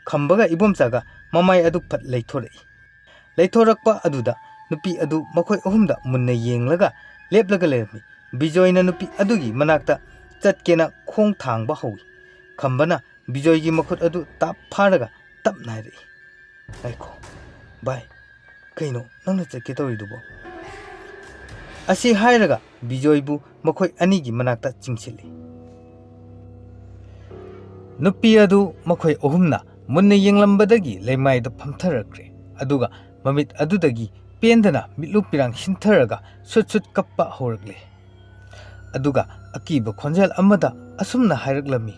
ꯈꯝꯕꯒ ꯏꯕꯣꯝꯆꯥꯒ ꯃꯃꯥꯏ ꯑꯗꯨ ꯐꯠ ꯂꯩꯊꯣꯔꯛꯏ꯫ ꯂꯩꯊꯣꯔꯛꯄ ꯑꯗꯨꯗ ꯅꯨꯄꯤ ꯑꯗꯨ ꯃꯈꯣꯏ ꯑꯍꯨꯝꯗ ꯃꯨꯟꯅ ꯌꯦꯡꯂꯒ ꯂꯦꯞꯂꯒ ꯂꯩꯔꯝꯃꯤ꯫ ꯕꯤꯖꯣꯏꯅ ꯅꯨꯄꯤ ꯑꯗꯨꯒꯤ ꯃꯅꯥꯛꯇ ꯆꯠꯀꯦꯅ ꯈꯣꯡ ꯊꯥꯡꯕ ꯍꯧꯏ꯫ ꯈꯝꯕꯅ ꯕꯤꯖꯣꯏꯒꯤ ꯃꯈꯨꯠ ꯑꯗꯨ ꯇꯥꯞ ꯐꯥꯔꯒ ꯇꯞꯅ ꯍꯥꯏꯔꯛꯏ, "ꯉꯥꯏꯈꯣ, ꯚꯥꯏ, ꯀꯩꯅꯣ ꯅꯪꯅ ꯆꯠꯀꯦ ꯇꯧꯔꯤꯗꯨꯕꯣ?" ꯑꯁꯤ ꯍꯥꯏꯔꯒ ꯕꯤꯖꯣꯏꯕꯨ ꯃꯈꯣꯏ ꯑꯅꯤꯒꯤ ꯃꯅꯥꯛꯇ ꯆꯤꯡꯁꯤꯜꯂꯤ꯫ ꯅꯨꯄꯤ ꯑꯗꯨ ꯃꯈꯣꯏ ꯑꯍꯨꯝꯅ ꯃꯨꯟꯅ ꯌꯦꯡꯂꯝꯕꯗꯒꯤ ꯂꯩꯃꯥꯏꯗ ꯐꯝꯊꯔꯛꯈ꯭ꯔꯦ, ꯑꯗꯨꯒ ꯃꯃꯤꯠ ꯑꯗꯨꯗꯒꯤ ꯄꯦꯟꯗꯅ ꯃꯤꯠꯂꯨ ꯄꯤꯔꯥꯡ ꯁꯤꯟꯊꯔꯒ ꯁꯨꯠ ꯁꯨꯠ ꯀꯞꯄ ꯍꯧꯔꯛꯂꯦ꯫ ꯑꯗꯨꯒ ꯑꯀꯤꯕ ꯈꯣꯟꯖꯦꯜ ꯑꯃꯗ ꯑꯁꯨꯝꯅ ꯍꯥꯏꯔꯛꯂꯝꯃꯤ,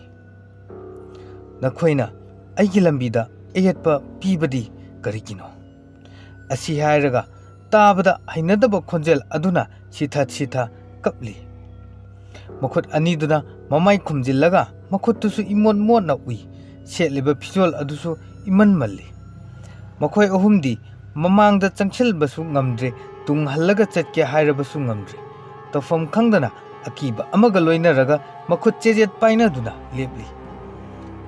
"ꯅꯈꯣꯏꯅ ꯑꯩꯒꯤ ꯂꯝꯕꯤꯗ ꯑꯌꯦꯠꯄ ꯄꯤꯕꯗꯤ ꯀꯔꯤꯒꯤꯅꯣ?" ꯑꯁꯤ ꯍꯥꯏꯔꯒ ꯇꯥꯕꯗ ꯍꯩꯅꯗꯕ ꯈꯣꯟꯖꯦꯜ ꯑꯗꯨꯅ ꯁꯤꯊ ꯁꯤꯊ ꯀꯞꯂꯤ꯫ ꯃꯈꯨꯠ ꯑꯅꯤꯗꯨꯅ ꯃꯃꯥꯏ ꯈꯨꯝꯖꯤꯜꯂꯒ ꯃꯈꯨꯠꯇꯨꯁꯨ ꯏꯃꯣꯠ ꯃꯣꯠꯅ ꯎꯏ꯫ ꯁꯦꯠꯂꯤꯕ ꯐꯤꯖꯣꯜ ꯑꯗꯨꯁꯨ ꯏꯃꯟ ꯃꯜꯂꯤ꯫ ꯃꯈꯣꯏ ꯑꯍꯨꯝꯗꯤ ꯃꯃꯥꯡꯗ ꯆꯪꯁꯤꯟꯕꯁꯨ ꯉꯝꯗ꯭ꯔꯦ, ꯇꯨꯡ ꯍꯜꯂꯒ ꯆꯠꯀꯦ ꯍꯥꯏꯔꯕꯁꯨ ꯉꯝꯗ꯭ꯔꯦ꯫ ꯇꯧꯐꯝ ꯈꯪꯗꯅ ꯑꯀꯤꯕ ꯑꯃꯒ ꯂꯣꯏꯅꯔꯒ ꯃꯈꯨꯠ ꯆꯦꯖꯦꯠ ꯄꯥꯏꯅꯗꯨꯅ ꯂꯦꯞꯂꯤ꯫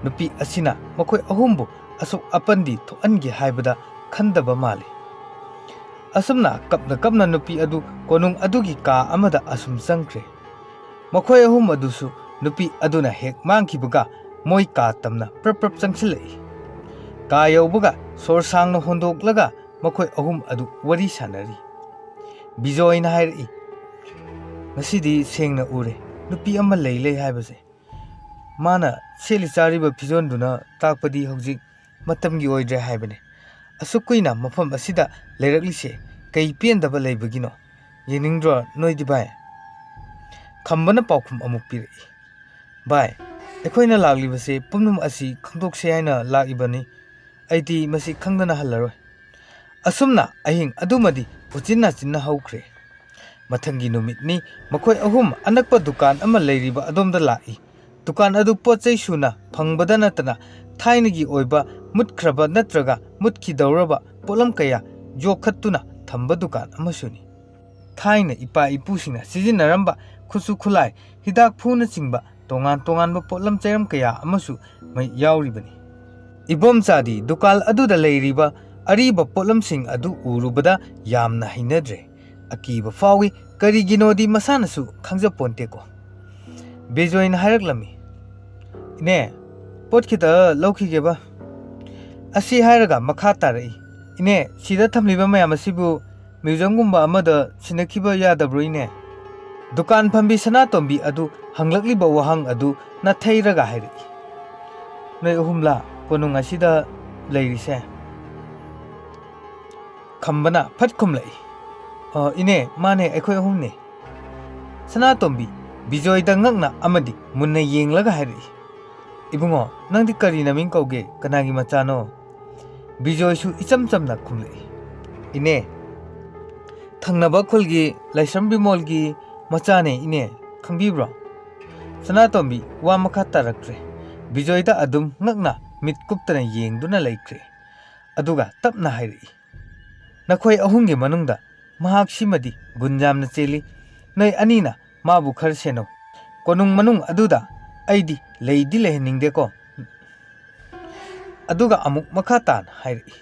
ꯅꯨꯄꯤ ꯑꯁꯤꯅ ꯃꯈꯣꯏ ꯑꯍꯨꯝꯕꯨ ꯑꯁꯣꯛ ꯑꯄꯟꯗꯤ ꯊꯣꯛꯍꯟꯒꯦ ꯍꯥꯏꯕꯗ ꯈꯟꯗꯕ ꯃꯥꯜꯂꯤ꯫ ꯑꯁꯨꯝꯅ ꯀꯞꯅ ꯀꯞꯅ ꯅꯨꯄꯤ ꯑꯗꯨ ꯀꯣꯅꯨꯡ ꯑꯗꯨꯒꯤ ꯀꯥ ꯑꯃꯗ ꯑꯁꯨꯝ ꯆꯪꯈ꯭ꯔꯦ꯫ ꯃꯈꯣꯏ ꯑꯍꯨꯝ ꯑꯗꯨꯁꯨ ꯅꯨꯄꯤ ꯑꯗꯨꯅ ꯍꯦꯛ ꯃꯥꯡꯈꯤꯕꯒ ꯃꯣꯏ ꯀꯥ ꯇꯝꯅ ꯄ꯭ꯔꯞ ꯄ꯭ꯔꯞ ꯆꯪꯁꯤꯜꯂꯛꯏ꯫ ꯀꯥ ꯌꯧꯕꯒ ꯁꯣꯔ ꯁꯥꯡꯅ ꯍꯣꯟꯗꯣꯛꯂꯒ ꯃꯈꯣꯏ ꯑꯍꯨꯝ ꯑꯗꯨ ꯋꯥꯔꯤ ꯁꯥꯟꯅꯔꯤ꯫ ꯕꯤꯖꯣꯏꯅ ꯍꯥꯏꯔꯛꯏ, "ꯉꯁꯤꯗꯤ ꯁꯦꯡꯅ ꯎꯔꯦ, ꯅꯨꯄꯤ ꯑꯃ ꯂꯩ ꯂꯩ ꯍꯥꯏꯕꯁꯦ꯫ ꯃꯥꯅ ꯁꯦꯠꯂꯤ ꯆꯥꯔꯤꯕ ꯐꯤꯖꯣꯜꯗꯨꯅ ꯇꯥꯛꯄꯗꯤ ꯍꯧꯖꯤꯛ ꯃꯇꯝꯒꯤ ꯑꯣꯏꯗ꯭ꯔꯦ ꯍꯥꯏꯕꯅꯤ꯫ ꯑꯁꯨꯛ ꯀꯨꯏꯅ ꯃꯐꯝ ꯑꯁꯤꯗ ꯂꯩꯔꯛꯂꯤꯁꯦ ꯀꯩ ꯄꯦꯟꯗꯕ ꯂꯩꯕꯒꯤꯅꯣ? ꯌꯦꯡꯅꯤꯡꯗ꯭ꯔꯣ ꯅꯣꯏꯗꯤ ꯚꯥꯏ?" ꯈꯝꯕꯅ ꯄꯥꯎꯈꯨꯝ ꯑꯃꯨꯛ ꯄꯤꯔꯛꯏ, "ꯚꯥꯏ, ꯑꯩꯈꯣꯏꯅ ꯂꯥꯛꯂꯤꯕꯁꯦ ꯄꯨꯝꯅꯃꯛ ꯑꯁꯤ ꯈꯪꯗꯣꯛꯁꯦ ꯍꯥꯏꯅ ꯂꯥꯛꯏꯕꯅꯤ꯫ ꯑꯩꯗꯤ ꯃꯁꯤ ꯈꯪꯗꯅ ꯍꯜꯂꯔꯣꯏ꯫" ꯑꯁꯨꯝꯅ ꯑꯍꯤꯡ ꯑꯗꯨꯃꯗꯤ ꯎꯆꯤꯟ ꯅꯥꯆꯤꯟꯅ ꯍꯧꯈ꯭ꯔꯦ꯫ ꯃꯊꯪꯒꯤ ꯅꯨꯃꯤꯠꯅꯤ꯫ ꯃꯈꯣꯏ ꯑꯍꯨꯝ ꯑꯅꯛꯄ ꯗꯨꯀꯥꯟ ꯑꯃ ꯂꯩꯔꯤꯕ ꯑꯗꯣꯝꯗ ꯂꯥꯛꯏ꯫ ꯗꯨꯀꯥꯟ ꯑꯗꯨ ꯄꯣꯠ ꯆꯩ ꯁꯨꯅ ꯐꯪꯕꯗ ꯅꯠꯇꯅ ꯊꯥꯏꯅꯒꯤ ꯑꯣꯏꯕ ꯃꯨꯠꯈ꯭ꯔꯕ ꯅꯠꯇ꯭ꯔꯒ ꯃꯨꯠꯈꯤꯗꯧꯔꯕ ꯄꯣꯠꯂꯝ ꯀꯌꯥ ꯌꯣꯛꯈꯠꯇꯨꯅ ꯊꯝꯕ ꯗꯨꯀꯥꯟ ꯑꯃꯁꯨꯅꯤ꯫ ꯊꯥꯏꯅ ꯏꯄꯥ ꯏꯄꯨꯁꯤꯡꯅ ꯁꯤꯖꯤꯟꯅꯔꯝꯕ ꯈꯨꯠꯁꯨ ꯈꯨꯠꯂꯥꯏ, ꯍꯤꯗꯥꯛ ꯐꯨꯅꯆꯤꯡꯕ ꯇꯣꯉꯥꯟ ꯇꯣꯉꯥꯟꯕ ꯄꯣꯠꯂꯝ ꯆꯩꯔꯝ ꯀꯌꯥ ꯑꯃꯁꯨ ꯃꯩ ꯌꯥꯎꯔꯤꯕꯅꯤ꯫ ꯏꯕꯣꯝꯆꯥꯗꯤ ꯗꯨꯀꯥꯟ ꯑꯗꯨꯗ ꯂꯩꯔꯤꯕ ꯑꯔꯤꯕ ꯄꯣꯠꯂꯝꯁꯤꯡ ꯑꯗꯨ ꯎꯔꯨꯕꯗ ꯌꯥꯝꯅ ꯍꯩꯅꯗ꯭ꯔꯦ꯫ ꯑꯀꯤꯕ ꯐꯥꯎꯏ, ꯀꯔꯤꯒꯤꯅꯣꯗꯤ ꯃꯁꯥꯅꯁꯨ ꯈꯪꯖꯄꯣꯟꯇꯦꯀꯣ꯫ ꯕꯤꯖꯣꯏꯅ ꯍꯥꯏꯔꯛꯂꯝꯃꯤ, "ꯏꯅꯦ, ꯄꯣꯠ ꯈꯤꯇ ꯂꯧꯈꯤꯒꯦꯕ꯫" ꯑꯁꯤ ꯍꯥꯏꯔꯒ ꯃꯈꯥ ꯇꯥꯔꯛꯏ, "ꯏꯅꯦ, ꯁꯤꯗ ꯊꯝꯂꯤꯕ ꯃꯌꯥꯝ ꯑꯁꯤꯕꯨ ꯃ꯭ꯌꯨꯖꯤꯌꯝꯒꯨꯝꯕ ꯑꯃꯗ ꯁꯤꯟꯅꯈꯤꯕ ꯌꯥꯗꯕ꯭ꯔꯣ, ꯏꯅꯦ?" ꯗꯨꯀꯥꯟ ꯐꯝꯕꯤ ꯁꯅꯥꯇꯣꯝꯕꯤ ꯑꯗꯨ ꯍꯪꯂꯛꯂꯤꯕ ꯋꯥꯍꯪ ꯑꯗꯨ ꯅꯥꯊꯩꯔꯒ ꯍꯥꯏꯔꯛꯏ, "ꯅꯣꯏ ꯑꯍꯨꯝꯂꯥ ꯀꯣꯅꯨꯡ ꯑꯁꯤꯗ ꯂꯩꯔꯤꯁꯦ?" ꯈꯝꯕꯅ ꯐꯠ ꯈꯨꯝꯂꯛꯏ, "ꯑ, ꯏꯅꯦ, ꯃꯥꯅꯦ, ꯑꯩꯈꯣꯏ ꯑꯍꯨꯝꯅꯦ꯫" ꯁꯅꯥꯇꯣꯝꯕꯤ ꯕꯤꯖꯣꯏꯗ ꯉꯛꯅ ꯑꯃꯗꯤ ꯃꯨꯟꯅ ꯌꯦꯡꯂꯒ ꯍꯥꯏꯔꯛꯏ, "ꯏꯕꯨꯡꯉꯣ, ꯅꯪꯗꯤ ꯀꯔꯤ ꯅꯃꯤꯡ ꯀꯧꯒꯦ? ꯀꯅꯥꯒꯤ ꯃꯆꯥꯅꯣ?" ꯕꯤꯖꯣꯏꯁꯨ ꯏꯆꯝ ꯆꯝꯅ ꯈꯨꯝꯂꯛꯏ, "ꯏꯅꯦ, ꯊꯪꯅꯕ ꯈꯨꯜꯒꯤ ꯂꯥꯏꯁ꯭ꯔꯝ ꯕꯤꯃꯣꯜꯒꯤ ꯃꯆꯥꯅꯦ, ꯏꯅꯦ, ꯈꯪꯕꯤꯕ꯭ꯔꯣ?" ꯁꯅꯥꯇꯣꯝꯕꯤ ꯋꯥ ꯃꯈꯥ ꯇꯥꯔꯛꯇ꯭ꯔꯦ꯫ ꯕꯤꯖꯣꯏꯗ ꯑꯗꯨꯝ ꯉꯛꯅ ꯃꯤꯠ ꯀꯨꯞꯇꯅ ꯌꯦꯡꯗꯨꯅ ꯂꯩꯈ꯭ꯔꯦ꯫ ꯑꯗꯨꯒ ꯇꯞꯅ ꯍꯥꯏꯔꯛꯏ, "ꯅꯈꯣꯏ ꯑꯍꯨꯝꯒꯤ ꯃꯅꯨꯡꯗ ꯃꯍꯥꯛꯁꯤꯃꯗꯤ ꯒꯨꯟ ꯌꯥꯝꯅ ꯆꯦꯜꯂꯤ꯫ ꯅꯣꯏ ꯑꯅꯤꯅ ꯃꯥꯕꯨ ꯈꯔ ꯁꯦꯟꯅꯧ꯫ ꯀꯣꯅꯨꯡ ꯃꯅꯨꯡ ꯑꯗꯨꯗ ꯑꯩꯗꯤ ꯂꯩꯗꯤ ꯂꯩꯍꯟꯅꯤꯡꯗꯦꯀꯣ꯫ ꯑꯗꯨꯒ ꯑꯃꯨꯛ ꯃꯈꯥ ꯇꯥꯅ ꯍꯥꯏꯔꯛꯏ,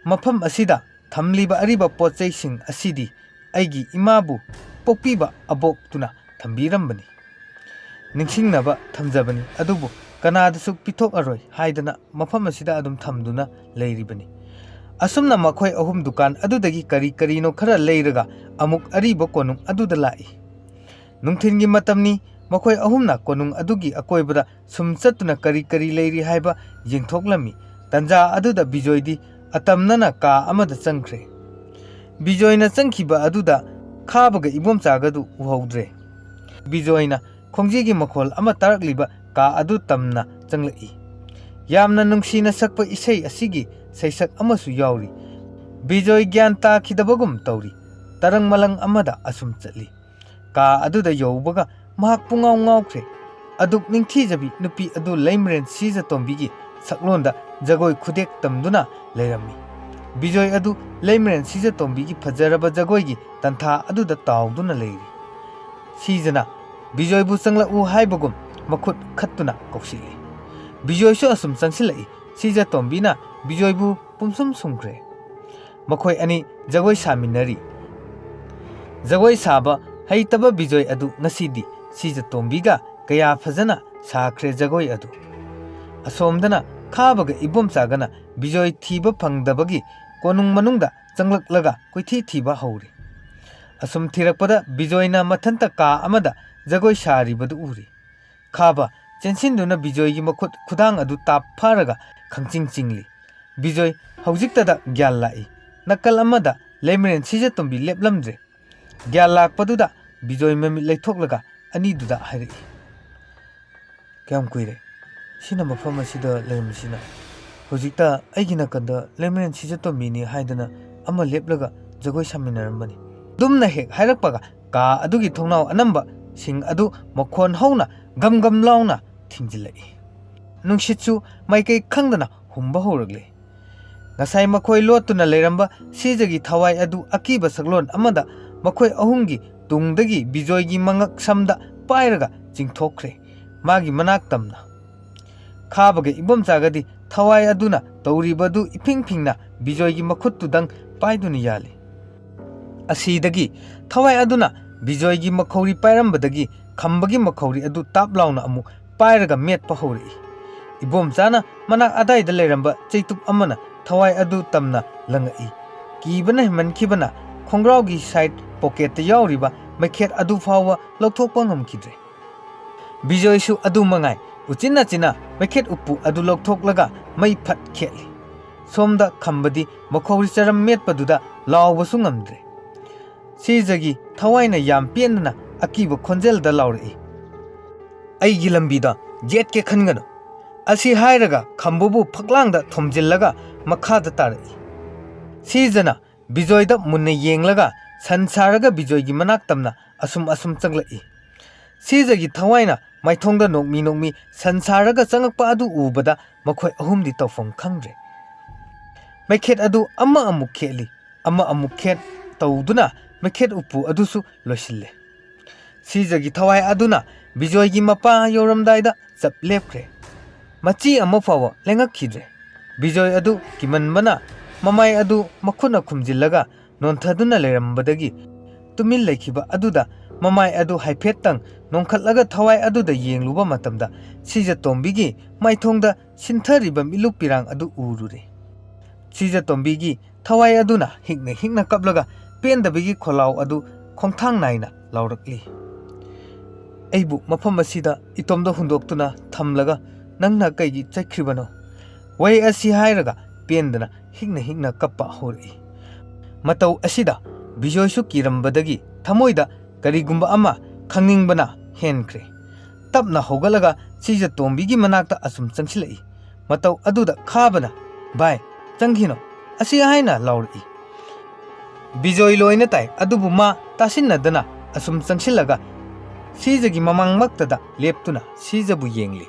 ꯃꯐꯝ ꯑꯁꯤꯗ ꯊꯝꯂꯤꯕ ꯑꯔꯤꯕ ꯄꯣꯠ ꯆꯩꯁꯤꯡ ꯑꯁꯤꯗꯤ ꯑꯩꯒꯤ ꯏꯃꯥꯕꯨ ꯄꯣꯛꯄꯤꯕ ꯑꯕꯣꯛꯇꯨꯅ ꯊꯝꯕꯤꯔꯝꯕꯅꯤ꯫ ꯅꯤꯡꯁꯤꯡꯅꯕ ꯊꯝꯖꯕꯅꯤ, ꯑꯗꯨꯕꯨ ꯀꯅꯥꯗꯁꯨ ꯄꯤꯊꯣꯛꯑꯔꯣꯏ ꯍꯥꯏꯗꯅ ꯃꯐꯝ ꯑꯁꯤꯗ ꯑꯗꯨꯝ ꯊꯝꯗꯨꯅ ꯂꯩꯔꯤꯕꯅꯤ꯫" ꯑꯁꯨꯝꯅ ꯃꯈꯣꯏ ꯑꯍꯨꯝ ꯗꯨꯀꯥꯟ ꯑꯗꯨꯗꯒꯤ ꯀꯔꯤ ꯀꯔꯤꯅꯣ ꯈꯔ ꯂꯩꯔꯒ ꯑꯃꯨꯛ ꯑꯔꯤꯕ ꯀꯣꯅꯨꯡ ꯑꯗꯨꯗ ꯂꯥꯛꯏ꯫ ꯅꯨꯡꯊꯤꯜꯒꯤ ꯃꯇꯝꯅꯤ꯫ ꯃꯈꯣꯏ ꯑꯍꯨꯝꯅ ꯀꯣꯅꯨꯡ ꯑꯗꯨꯒꯤ ꯑꯀꯣꯏꯕꯗ ꯁꯨꯝ ꯆꯠꯇꯨꯅ ꯀꯔꯤ ꯀꯔꯤ ꯂꯩꯔꯤ ꯍꯥꯏꯕ ꯌꯦꯡꯊꯣꯛꯂꯝꯃꯤ꯫ ꯇꯟꯖꯥ ꯑꯗꯨꯗ ꯕꯤꯖꯣꯏꯗꯤ ꯑꯇꯝꯅꯅ ꯀꯥ ꯑꯃꯗ ꯆꯪꯈ꯭ꯔꯦ꯫ ꯕꯤꯖꯣꯏꯅ ꯆꯪꯈꯤꯕ ꯑꯗꯨꯗ ꯈꯥꯕꯒ ꯏꯕꯣꯝꯆꯥꯒꯗꯨ ꯎꯍꯧꯗ꯭ꯔꯦ꯫ ꯕꯤꯖꯣꯏꯅ ꯈꯣꯡꯖꯦꯒꯤ ꯃꯈꯣꯜ ꯑꯃ ꯇꯥꯔꯛꯂꯤꯕ ꯀꯥ ꯑꯗꯨ ꯇꯝꯅ ꯆꯪꯂꯛꯏ꯫ ꯌꯥꯝꯅ ꯅꯨꯡꯁꯤꯅ ꯁꯛꯄ ꯏꯁꯩ ꯑꯁꯤꯒꯤ ꯁꯩꯁꯛ ꯑꯃꯁꯨ ꯌꯥꯎꯔꯤ꯫ ꯕꯤꯖꯣꯏ ꯒ꯭ꯌꯥꯟ ꯇꯥꯈꯤꯗꯕꯒꯨꯝ ꯇꯧꯔꯤ꯫ ꯇꯔꯪ ꯃꯂꯪ ꯑꯃꯗ ꯑꯁꯨꯝ ꯆꯠꯂꯤ꯫ ꯀꯥ ꯑꯗꯨꯗ ꯌꯧꯕꯒ ꯃꯍꯥꯛ ꯄꯨꯡꯉꯥꯎ ꯉꯥꯎꯈ꯭ꯔꯦ꯫ ꯑꯗꯨꯛ ꯅꯤꯡꯊꯤꯖꯕꯤ ꯅꯨꯄꯤ ꯑꯗꯨ ꯂꯩꯃꯔꯦꯟ ꯁꯤꯖꯇꯣꯝꯕꯤꯒꯤ ꯁꯛꯂꯣꯟꯗ ꯖꯒꯣꯏ ꯈꯨꯗꯦꯛ ꯇꯝꯗꯨꯅ ꯂꯩꯔꯝꯃꯤ꯫ ꯕꯤꯖꯣꯏ ꯑꯗꯨ ꯂꯩꯃꯔꯦꯟ ꯁꯤꯖꯇꯣꯝꯕꯤꯒꯤ ꯐꯖꯔꯕ ꯖꯒꯣꯏꯒꯤ ꯇꯟꯊꯥ ꯑꯗꯨꯗ ꯇꯥꯎꯗꯨꯅ ꯂꯩꯔꯤ꯫ ꯁꯤꯖꯅ ꯕꯤꯖꯣꯏꯕꯨ ꯆꯪꯂꯛꯎ ꯍꯥꯏꯕꯒꯨꯝ ꯃꯈꯨꯠ ꯈꯠꯇꯨꯅ ꯀꯧꯁꯤꯜꯂꯤ꯫ ꯕꯤꯖꯣꯏꯁꯨ ꯑꯁꯨꯝ ꯆꯪꯁꯤꯜꯂꯛꯏ꯫ ꯁꯤꯖꯇꯣꯝꯕꯤꯅ ꯕꯤꯖꯣꯏꯕꯨ ꯄꯨꯝꯁꯨꯝ ꯁꯨꯝꯈ꯭ꯔꯦ꯫ ꯃꯈꯣꯏ ꯑꯅꯤ ꯖꯒꯣꯏ ꯁꯥꯃꯤꯟꯅꯔꯤ꯫ ꯖꯒꯣꯏ ꯁꯥꯕ ꯍꯩꯇꯕ ꯕꯤꯖꯣꯏ ꯑꯗꯨ ꯉꯁꯤꯗꯤ ꯁꯤꯖꯇꯣꯝꯕꯤꯒ ꯀꯌꯥ ꯐꯖꯅ ꯁꯥꯈ꯭ꯔꯦ ꯖꯒꯣꯏ ꯑꯗꯨ꯫ ꯑꯁꯣꯝꯗꯅ ꯈꯥꯕꯒ ꯏꯕꯣꯝꯆꯥꯒꯅ ꯕꯤꯖꯣꯏ ꯊꯤꯕ ꯐꯪꯗꯕꯒꯤ ꯀꯣꯅꯨꯡ ꯃꯅꯨꯡꯗ ꯆꯪꯂꯛꯂꯒ ꯀꯣꯏꯊꯤ ꯊꯤꯕ ꯍꯧꯔꯤ꯫ ꯑꯁꯨꯝ ꯊꯤꯔꯛꯄꯗ ꯕꯤꯖꯣꯏꯅ ꯃꯊꯟꯇ ꯀꯥ ꯑꯃꯗ ꯖꯒꯣꯏ ꯁꯥꯔꯤꯕꯗꯨ ꯎꯔꯤ꯫ ꯈꯥꯕ ꯆꯦꯟꯁꯤꯟꯗꯨꯅ ꯕꯤꯖꯣꯏꯒꯤ ꯃꯈꯨꯠ ꯈꯨꯗꯥꯡ ꯑꯗꯨ ꯇꯥꯞ ꯐꯥꯔꯒ ꯈꯪꯆꯤꯡ ꯆꯤꯡꯂꯤ꯫ ꯕꯤꯖꯣꯏ ꯍꯧꯖꯤꯛꯇꯗ ꯒ꯭ꯌꯥꯟ ꯂꯥꯛꯏ꯫ ꯅꯥꯀꯜ ꯑꯃꯗ ꯂꯩꯃꯔꯦꯟ ꯁꯤꯖꯇꯣꯝꯕꯤ ꯂꯦꯞꯂꯝꯗ꯭ꯔꯦ꯫ ꯒ꯭ꯌꯥꯟ ꯂꯥꯛꯄꯗꯨꯗ ꯕꯤꯖꯣꯏ ꯃꯃꯤꯠ ꯂꯩꯊꯣꯛꯂꯒ ꯑꯅꯤꯗꯨꯗ ꯍꯥꯏꯔꯛꯏ, "ꯀꯌꯥꯝ ꯀꯨꯏꯔꯦ ꯁꯤꯅ ꯃꯐꯝ ꯑꯁꯤꯗ ꯂꯩꯔꯝꯃꯤꯁꯤꯅ? ꯍꯧꯖꯤꯛꯇ ꯑꯩꯒꯤ ꯅꯥꯀꯟꯗ ꯂꯩꯃꯔꯦꯟ ꯁꯤꯖꯇꯣꯝꯕꯤꯅꯤ ꯍꯥꯏꯗꯅ ꯑꯃ ꯂꯦꯞꯂꯒ ꯖꯒꯣꯏ ꯁꯥꯃꯤꯟꯅꯔꯝꯕꯅꯤ꯫" ꯑꯗꯨꯝꯅ ꯍꯦꯛ ꯍꯥꯏꯔꯛꯄꯒ ꯀꯥ ꯑꯗꯨꯒꯤ ꯊꯣꯡꯅꯥꯎ ꯑꯅꯝꯕꯁꯤꯡ ꯑꯗꯨ ꯃꯈꯣꯟ ꯍꯧꯅ ꯒꯝ ꯒꯝ ꯂꯥꯎꯅ ꯊꯤꯡꯖꯤꯜꯂꯛꯏ꯫ ꯅꯨꯡꯁꯤꯠꯁꯨ ꯃꯥꯏꯀꯩ ꯈꯪꯗꯅ ꯍꯨꯝꯕ ꯍꯧꯔꯛꯂꯦ꯫ ꯉꯁꯥꯏ ꯃꯈꯣꯏ ꯂꯣꯠꯇꯨꯅ ꯂꯩꯔꯝꯕ ꯁꯤꯖꯒꯤ ꯊꯋꯥꯏ ꯑꯗꯨ ꯑꯀꯤꯕ ꯁꯛꯂꯣꯟ ꯑꯃꯗ ꯃꯈꯣꯏ ꯑꯍꯨꯝꯒꯤ ꯇꯨꯡꯗꯒꯤ ꯕꯤꯖꯣꯏꯒꯤ ꯃꯉꯛ ꯁꯝꯗ ꯄꯥꯏꯔꯒ ꯆꯤꯡꯊꯣꯛꯈ꯭ꯔꯦ꯫ ꯃꯥꯒꯤ ꯃꯅꯥꯛ ꯇꯝꯅ ꯈꯥꯕꯒ ꯏꯕꯣꯝꯆꯥꯒꯗꯤ ꯊꯋꯥꯏ ꯑꯗꯨꯅ ꯇꯧꯔꯤꯕꯗꯨ ꯏꯐꯤꯡ ꯐꯤꯡꯅ ꯕꯤꯖꯣꯏꯒꯤ ꯃꯈꯨꯠꯇꯨꯗꯪ ꯄꯥꯏꯗꯨꯅ ꯌꯥꯜꯂꯤ꯫ ꯑꯁꯤꯗꯒꯤ ꯊꯋꯥꯏ ꯑꯗꯨꯅ ꯕꯤꯖꯣꯏꯒꯤ ꯃꯈꯧꯔꯤ ꯄꯥꯏꯔꯝꯕꯗꯒꯤ ꯈꯝꯕꯒꯤ ꯃꯈꯧꯔꯤ ꯑꯗꯨ ꯇꯥꯞ ꯂꯥꯎꯅ ꯑꯃꯨꯛ ꯄꯥꯏꯔꯒ ꯃꯦꯠꯄ ꯍꯧꯔꯛꯏ꯫ ꯏꯕꯣꯝꯆꯥꯅ ꯃꯅꯥꯛ ꯑꯗꯥꯏꯗ ꯂꯩꯔꯝꯕ ꯆꯩꯇꯨꯞ ꯑꯃꯅ ꯊꯋꯥꯏ ꯑꯗꯨ ꯇꯝꯅ ꯂꯪꯉꯛꯏ꯫ ꯀꯤꯕꯅ ꯍꯦꯟꯃꯟꯈꯤꯕꯅ ꯈꯣꯡꯒ꯭ꯔꯥꯎꯒꯤ ꯁꯥꯏꯠ ꯄꯣꯀꯦꯠꯇ ꯌꯥꯎꯔꯤꯕ ꯃꯩꯈꯦꯠ ꯑꯗꯨ ꯐꯥꯎꯕ ꯂꯧꯊꯣꯛꯄ ꯉꯝꯈꯤꯗ꯭ꯔꯦ꯫ ꯕꯤꯖꯣꯏꯁꯨ ꯑꯗꯨ ꯃꯉꯥꯏ, ꯎꯆꯤꯟ ꯅꯥꯆꯤꯟꯅ ꯃꯩꯈꯦꯠ ꯎꯄꯨ ꯑꯗꯨ ꯂꯧꯊꯣꯛꯂꯒ ꯃꯩ ꯐꯠ ꯈꯦꯠꯂꯤ꯫ ꯁꯣꯝꯗ ꯈꯝꯕꯗꯤ ꯃꯈꯧꯔꯤ ꯆꯔꯝ ꯃꯦꯠꯄꯗꯨꯗ ꯂꯥꯎꯕꯁꯨ ꯉꯝꯗ꯭ꯔꯦ꯫ ꯁꯤꯖꯒꯤ ꯊꯋꯥꯏꯅ ꯌꯥꯝ ꯄꯦꯟꯗꯅ ꯑꯀꯤꯕ ꯈꯣꯟꯖꯦꯜꯗ ꯂꯥꯎꯔꯛꯏ, "ꯑꯩꯒꯤ ꯂꯝꯕꯤꯗ ꯌꯦꯠꯀꯦ ꯈꯟꯒꯅꯨ!" ꯑꯁꯤ ꯍꯥꯏꯔꯒ ꯈꯝꯕꯕꯨ ꯐꯛꯂꯥꯡꯗ ꯊꯣꯝꯖꯤꯜꯂꯒ ꯃꯈꯥꯗ ꯇꯥꯔꯛꯏ꯫ ꯁꯤꯖꯅ ꯕꯤꯖꯣꯏꯗ ꯃꯨꯟꯅ ꯌꯦꯡꯂꯒ ꯁꯟ ꯁꯥꯔꯒ ꯕꯤꯖꯣꯏꯒꯤ ꯃꯅꯥꯛ ꯇꯝꯅ ꯑꯁꯨꯝ ꯑꯁꯨꯝ ꯆꯪꯂꯛꯏ꯫ ꯁꯤꯖꯒꯤ ꯊꯋꯥꯏꯅ ꯃꯥꯏꯊꯣꯡꯗ ꯅꯣꯛꯃꯤ ꯅꯣꯛꯃꯤ ꯁꯟ ꯁꯥꯔꯒ ꯆꯪꯂꯛꯄ ꯑꯗꯨ ꯎꯕꯗ ꯃꯈꯣꯏ ꯑꯍꯨꯝꯗꯤ ꯇꯧꯐꯝ ꯈꯪꯗ꯭ꯔꯦ꯫ ꯃꯩꯈꯦꯠ ꯑꯗꯨ ꯑꯃ ꯑꯃꯨꯛ ꯈꯦꯠꯂꯤ, ꯑꯃ ꯑꯃꯨꯛ ꯈꯦꯠ ꯇꯧꯗꯨꯅ ꯃꯩꯈꯦꯠ ꯎꯄꯨ ꯑꯗꯨꯁꯨ ꯂꯣꯏꯁꯤꯜꯂꯦ꯫ ꯁꯤꯖꯒꯤ ꯊꯋꯥꯏ ꯑꯗꯨꯅ ꯕꯤꯖꯣꯏꯒꯤ ꯃꯄꯥ ꯌꯧꯔꯝꯗꯥꯏꯗ ꯆꯞ ꯂꯦꯞꯈ꯭ꯔꯦ꯫ ꯃꯆꯤ ꯑꯃ ꯐꯥꯎꯕ ꯂꯦꯡꯉꯛꯈꯤꯗ꯭ꯔꯦ꯫ ꯕꯤꯖꯣꯏ ꯑꯗꯨ ꯀꯤꯃꯟꯕꯅ ꯃꯃꯥꯏ ꯑꯗꯨ ꯃꯈꯨꯠꯅ ꯈꯨꯝꯖꯤꯜꯂꯒ ꯅꯣꯟꯊꯗꯨꯅ ꯂꯩꯔꯝꯕꯗꯒꯤ ꯇꯨꯃꯤꯟ ꯂꯩꯈꯤꯕ ꯑꯗꯨꯗ ꯃꯃꯥꯏ ꯑꯗꯨ ꯍꯥꯏꯐꯦꯠꯇꯪ ꯅꯣꯡꯈꯠꯂꯒ ꯊꯋꯥꯏ ꯑꯗꯨꯗ ꯌꯦꯡꯂꯨꯕ ꯃꯇꯝꯗ ꯁꯤꯖꯇꯣꯝꯕꯤꯒꯤ ꯃꯥꯏꯊꯣꯡꯗ ꯁꯤꯟꯊꯔꯤꯕ ꯃꯤꯠꯂꯨ ꯄꯤꯔꯥꯡ ꯑꯗꯨ ꯎꯔꯨꯔꯦ꯫ ꯁꯤꯖꯇꯣꯝꯕꯤꯒꯤ ꯊꯋꯥꯏ ꯑꯗꯨꯅ ꯍꯤꯛꯅ ꯍꯤꯛꯅ ꯀꯞꯂꯒ ꯄꯦꯟꯗꯕꯒꯤ ꯈꯣꯜꯂꯥꯎ ꯑꯗꯨ ꯈꯣꯡꯊꯥꯡ ꯅꯥꯏꯅ ꯂꯥꯎꯔꯛꯂꯤ꯫ "ꯑꯩꯕꯨ ꯃꯐꯝ ꯑꯁꯤꯗ ꯏꯇꯣꯝꯗ ꯍꯨꯟꯗꯣꯛꯇꯨꯅ ꯊꯝꯂꯒ ꯅꯪꯅ ꯀꯩꯒꯤ ꯆꯠꯈ꯭ꯔꯤꯕꯅꯣ?" ꯋꯥꯍꯩ ꯑꯁꯤ ꯍꯥꯏꯔꯒ ꯄꯦꯟꯗꯅ ꯍꯤꯛꯅ ꯍꯤꯛꯅ ꯀꯞꯄ ꯍꯧꯔꯛꯏ꯫ ꯃꯇꯧ ꯑꯁꯤꯗ ꯕꯤꯖꯣꯏꯁꯨ ꯀꯤꯔꯝꯕꯗꯒꯤ ꯊꯃꯣꯏꯗ ꯀꯔꯤꯒꯨꯝꯕ ꯑꯃ ꯈꯪꯅꯤꯡꯕꯅ ꯍꯦꯟꯈ꯭ꯔꯦ꯫ ꯇꯞꯅ ꯍꯧꯒꯠꯂꯒ ꯁꯤꯖꯇꯣꯝꯕꯤꯒꯤ ꯃꯅꯥꯛꯇ ꯑꯁꯨꯝ ꯆꯪꯁꯤꯜꯂꯛꯏ꯫ ꯃꯇꯧ ꯑꯗꯨꯗ ꯈꯥꯕꯅ, "ꯚꯥꯏ, ꯆꯪꯈꯤꯅꯣ," ꯑꯁꯤ ꯍꯥꯏꯅ ꯂꯥꯎꯔꯛꯏ꯫ ꯕꯤꯖꯣꯏ ꯂꯣꯏꯅ ꯇꯥꯏ, ꯑꯗꯨꯕꯨ ꯃꯥ ꯇꯥꯁꯤꯟꯅꯗꯅ ꯑꯁꯨꯝ ꯆꯪꯁꯤꯜꯂꯒ ꯁꯤꯖꯒꯤ ꯃꯃꯥꯡꯃꯛꯇꯗ ꯂꯦꯞꯇꯨꯅ ꯁꯤꯖꯕꯨ ꯌꯦꯡꯂꯤ꯫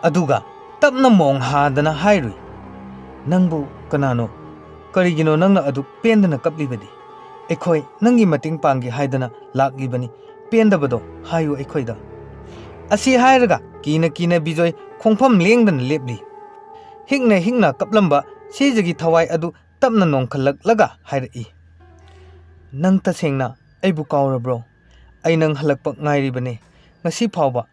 ꯑꯗꯨꯒ ꯇꯞꯅ ꯃꯣꯡ ꯍꯥꯗꯅ ꯍꯥꯏꯔꯨꯏ, "ꯅꯪꯕꯨ ꯀꯅꯥꯅꯣ? ꯀꯔꯤꯒꯤꯅꯣ ꯅꯪꯅ ꯑꯗꯨꯛ ꯄꯦꯟꯗꯅ ꯀꯞꯂꯤꯕꯗꯤ? ꯑꯩꯈꯣꯏ ꯅꯪꯒꯤ ꯃꯇꯦꯡ ꯄꯥꯡꯒꯦ ꯍꯥꯏꯗꯅ ꯂꯥꯛꯂꯤꯕꯅꯤ꯫ ꯄꯦꯟꯗꯕꯗꯣ ꯍꯥꯏꯌꯨ ꯑꯩꯈꯣꯏꯗ꯫" ꯑꯁꯤ ꯍꯥꯏꯔꯒ ꯀꯤꯅ ꯀꯤꯅ ꯕꯤꯖꯣꯏ ꯈꯣꯡꯐꯝ ꯂꯦꯡꯗꯅ ꯂꯦꯞꯂꯤ꯫ ꯍꯤꯛꯅ ꯍꯤꯛꯅ ꯀꯞꯂꯝꯕ ꯁꯤꯖꯒꯤ ꯊꯋꯥꯏ ꯑꯗꯨ ꯇꯞꯅ ꯅꯣꯡꯈꯠꯂꯛꯂꯒ ꯍꯥꯏꯔꯛꯏ, "ꯅꯪ ꯇꯁꯦꯡꯅ ꯑꯩꯕꯨ ꯀꯥꯎꯔꯕ꯭ꯔꯣ? ꯑꯩ ꯅꯪ ꯍꯜꯂꯛꯄ ꯉꯥꯏꯔꯤꯕꯅꯦ ꯉꯁꯤ ꯐꯥꯎꯕ꯫"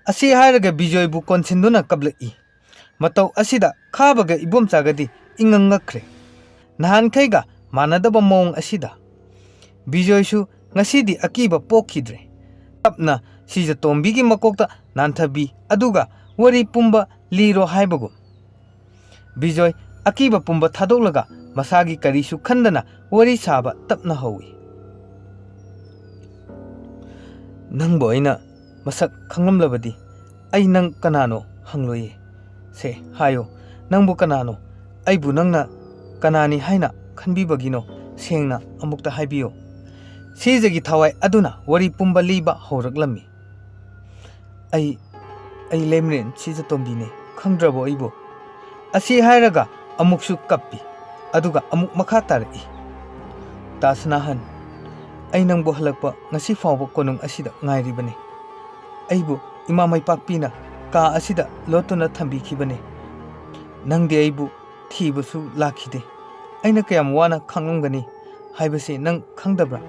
ꯑꯁꯤ ꯍꯥꯏꯔꯒ ꯕꯤꯖꯣꯏꯕꯨ ꯀꯣꯟꯁꯤꯟꯗꯨꯅ ꯀꯞꯂꯛꯏ꯫ ꯃꯇꯧ ꯑꯁꯤꯗ ꯈꯥꯕꯒ ꯏꯕꯣꯝꯆꯥꯒꯗꯤ ꯏꯉꯛ ꯉꯛꯈ꯭ꯔꯦ꯫ ꯅꯍꯥꯟꯈꯩꯒ ꯃꯥꯟꯅꯗꯕ ꯃꯑꯣꯡ ꯑꯁꯤꯗ ꯕꯤꯖꯣꯏꯁꯨ ꯉꯁꯤꯗꯤ ꯑꯀꯤꯕ ꯄꯣꯛꯈꯤꯗ꯭ꯔꯦ꯫ ꯇꯞꯅ ꯁꯤꯖꯇꯣꯝꯕꯤꯒꯤ ꯃꯀꯣꯛꯇ ꯅꯥꯟꯊꯕꯤ, ꯑꯗꯨꯒ ꯋꯥꯔꯤ ꯄꯨꯝꯕ ꯂꯤꯔꯣ ꯍꯥꯏꯕꯒꯨꯝ ꯕꯤꯖꯣꯏ ꯑꯀꯤꯕ ꯄꯨꯝꯕ ꯊꯥꯗꯣꯛꯂꯒ ꯃꯁꯥꯒꯤ ꯀꯔꯤꯁꯨ ꯈꯟꯗꯅ ꯋꯥꯔꯤ ꯁꯥꯕ ꯇꯞꯅ ꯍꯧꯏ꯫ "ꯅꯪꯕꯨ ꯑꯩꯅ ꯃꯁꯛ ꯈꯪꯂꯝꯂꯕꯗꯤ ꯑꯩ ꯅꯪ ꯀꯅꯥꯅꯣ ꯍꯪꯂꯣꯏꯌꯦ꯫ ꯁꯦ ꯍꯥꯏꯌꯣ, ꯅꯪꯕꯨ ꯀꯅꯥꯅꯣ? ꯑꯩꯕꯨ ꯅꯪꯅ ꯀꯅꯥꯅꯤ ꯍꯥꯏꯅ ꯈꯟꯕꯤꯕꯒꯤꯅꯣ? ꯁꯦꯡꯅ ꯑꯃꯨꯛꯇ ꯍꯥꯏꯕꯤꯌꯣ꯫" ꯁꯤꯖꯒꯤ ꯊꯋꯥꯏ ꯑꯗꯨꯅ ꯋꯥꯔꯤ ꯄꯨꯝꯕ ꯂꯤꯕ ꯍꯧꯔꯛꯂꯝꯃꯤ꯫ "ꯑꯩ, ꯑꯩ ꯂꯩꯃꯔꯦꯟ ꯁꯤꯖꯇꯣꯝꯕꯤꯅꯦ, ꯈꯪꯗ꯭ꯔꯕꯣ ꯑꯩꯕꯨ?" ꯑꯁꯤ ꯍꯥꯏꯔꯒ ꯑꯃꯨꯛꯁꯨ ꯀꯞꯄꯤ, ꯑꯗꯨꯒ ꯑꯃꯨꯛ ꯃꯈꯥ ꯇꯥꯔꯛꯏ, "ꯇꯥ ꯁꯅꯥꯍꯟ, ꯑꯩ ꯅꯪꯕꯨ ꯍꯜꯂꯛꯄ ꯉꯁꯤ ꯐꯥꯎꯕ ꯀꯣꯅꯨꯡ ꯑꯁꯤꯗ ꯉꯥꯏꯔꯤꯕꯅꯤ꯫ ꯑꯩꯕꯨ ꯏꯃꯥ ꯃꯩꯄꯥꯛꯄꯤꯅ ꯀꯥ ꯑꯁꯤꯗ ꯂꯣꯠꯇꯨꯅ ꯊꯝꯕꯤꯈꯤꯕꯅꯤ꯫ ꯅꯪꯗꯤ ꯑꯩꯕꯨ ꯊꯤꯕꯁꯨ ꯂꯥꯛꯈꯤꯗꯦ꯫ ꯑꯩꯅ ꯀꯌꯥꯝ ꯋꯥꯅ ꯈꯥꯡꯂꯝꯒꯅꯤ ꯍꯥꯏꯕꯁꯤ ꯅꯪ ꯈꯪꯗꯕ꯭ꯔꯥ?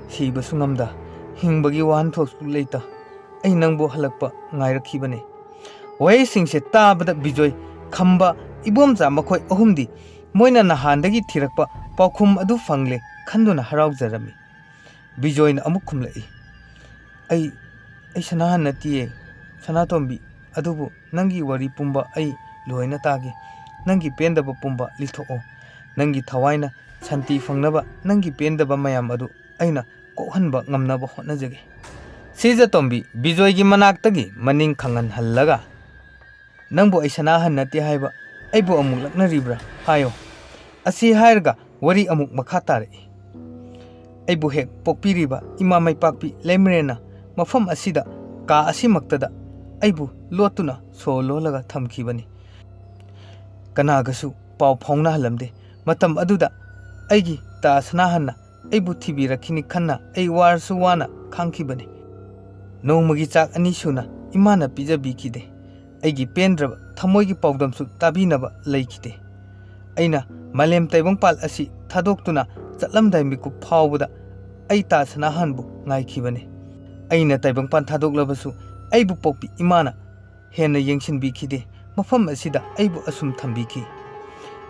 ꯁꯤꯕꯁꯨ ꯉꯝꯗ, ꯍꯤꯡꯕꯒꯤ ꯋꯥꯍꯟꯊꯣꯛꯁꯨ ꯂꯩꯇ, ꯑꯩ ꯅꯪꯕꯨ ꯍꯜꯂꯛꯄ ꯉꯥꯏꯔꯛꯈꯤꯕꯅꯤ꯫" ꯋꯥꯍꯩꯁꯤꯡꯁꯦ ꯇꯥꯕꯗ ꯕꯤꯖꯣꯏ, ꯈꯝꯕ, ꯏꯕꯣꯝꯆꯥ ꯃꯈꯣꯏ ꯑꯍꯨꯝꯗꯤ ꯃꯣꯏꯅ ꯅꯍꯥꯟꯗꯒꯤ ꯊꯤꯔꯛꯄ ꯄꯥꯎꯈꯨꯝ ꯑꯗꯨ ꯐꯪꯂꯦ ꯈꯟꯗꯨꯅ ꯍꯔꯥꯎꯖꯔꯝꯃꯤ꯫ ꯕꯤꯖꯣꯏꯅ ꯑꯃꯨꯛ ꯈꯨꯝꯂꯛꯏ, "ꯑꯩ, ꯑꯩ ꯁꯅꯥꯍꯟ ꯅꯠꯇꯤꯌꯦ, ꯁꯅꯥꯇꯣꯝꯕꯤ, ꯑꯗꯨꯕꯨ ꯅꯪꯒꯤ ꯋꯥꯔꯤ ꯄꯨꯝꯕ ꯑꯩ ꯂꯣꯏꯅ ꯇꯥꯒꯦ꯫ ꯅꯪꯒꯤ ꯄꯦꯟꯗꯕ ꯄꯨꯝꯕ ꯂꯤꯊꯣꯛꯑꯣ꯫ ꯅꯪꯒꯤ ꯊꯋꯥꯏꯅ ꯁꯥꯟꯇꯤ ꯐꯪꯅꯕ ꯅꯪꯒꯤ ꯄꯦꯟꯗꯕ ꯃꯌꯥꯝ ꯑꯗꯨ ꯑꯩꯅ ꯀꯣꯛꯍꯟꯕ ꯉꯝꯅꯕ ꯍꯣꯠꯅꯖꯒꯦ꯫" ꯁꯤꯖꯇꯣꯝꯕꯤ ꯕꯤꯖꯣꯏꯒꯤ ꯃꯅꯥꯛꯇꯒꯤ ꯃꯅꯤꯡ ꯈꯪꯍꯟꯍꯜꯂꯒ, "ꯅꯪꯕꯨ ꯑꯩ ꯁꯅꯥꯍꯟ ꯅꯠꯇꯦ ꯍꯥꯏꯕ ꯑꯩꯕꯨ ꯑꯃꯨꯛ ꯂꯛꯅꯔꯤꯕ꯭ꯔꯥ? ꯍꯥꯏꯌꯣ꯫" ꯑꯁꯤ ꯍꯥꯏꯔꯒ ꯋꯥꯔꯤ ꯑꯃꯨꯛ ꯃꯈꯥ ꯇꯥꯔꯛꯏ꯫ "ꯑꯩꯕꯨ ꯍꯦꯛ ꯄꯣꯛꯄꯤꯔꯤꯕ ꯏꯃꯥ ꯃꯩꯄꯥꯛꯄꯤ ꯂꯩꯃꯔꯦꯟꯅ ꯃꯐꯝ ꯑꯁꯤꯗ, ꯀꯥ ꯑꯁꯤꯃꯛꯇꯗ ꯑꯩꯕꯨ ꯂꯣꯠꯇꯨꯅ ꯁꯣ ꯂꯣꯜꯂꯒ ꯊꯝꯈꯤꯕꯅꯤ꯫ ꯀꯅꯥꯒꯁꯨ ꯄꯥꯎ ꯐꯥꯎꯅꯍꯜꯂꯝꯗꯦ꯫ ꯃꯇꯝ ꯑꯗꯨꯗ ꯑꯩꯒꯤ ꯇꯥ ꯁꯅꯥꯍꯟꯅ ꯑꯩꯕꯨ ꯊꯤꯕꯤꯔꯛꯈꯤꯅꯤ ꯈꯟꯅ ꯑꯩ ꯋꯥꯔꯁꯨ ꯋꯥꯅ ꯈꯥꯡꯈꯤꯕꯅꯤ꯫ ꯅꯣꯡꯃꯒꯤ ꯆꯥꯛ ꯑꯅꯤ ꯁꯨꯅ ꯏꯃꯥꯅ ꯄꯤꯖꯕꯤꯈꯤꯗꯦ꯫ ꯑꯩꯒꯤ ꯄꯦꯟꯗ꯭ꯔꯕ ꯊꯃꯣꯏꯒꯤ ꯄꯥꯎꯗꯝꯁꯨ ꯇꯥꯕꯤꯅꯕ ꯂꯩꯈꯤꯗꯦ꯫ ꯑꯩꯅ ꯃꯥꯂꯦꯝ ꯇꯥꯏꯕꯪꯄꯥꯜ ꯑꯁꯤ ꯊꯥꯗꯣꯛꯇꯨꯅ ꯆꯠꯂꯝꯗꯥꯏ ꯃꯤꯀꯨꯞ ꯐꯥꯎꯕꯗ ꯑꯩ ꯇꯥ ꯁꯅꯥꯍꯟꯕꯨ ꯉꯥꯏꯈꯤꯕꯅꯤ꯫ ꯑꯩꯅ ꯇꯥꯏꯕꯪꯄꯥꯟ ꯊꯥꯗꯣꯛꯂꯕꯁꯨ ꯑꯩꯕꯨ ꯄꯣꯛꯄꯤ ꯏꯃꯥꯅ ꯍꯦꯟꯅ ꯌꯦꯡꯁꯤꯟꯕꯤꯈꯤꯗꯦ꯫ ꯃꯐꯝ ꯑꯁꯤꯗ ꯑꯩꯕꯨ ꯑꯁꯨꯝ ꯊꯝꯕꯤꯈꯤ꯫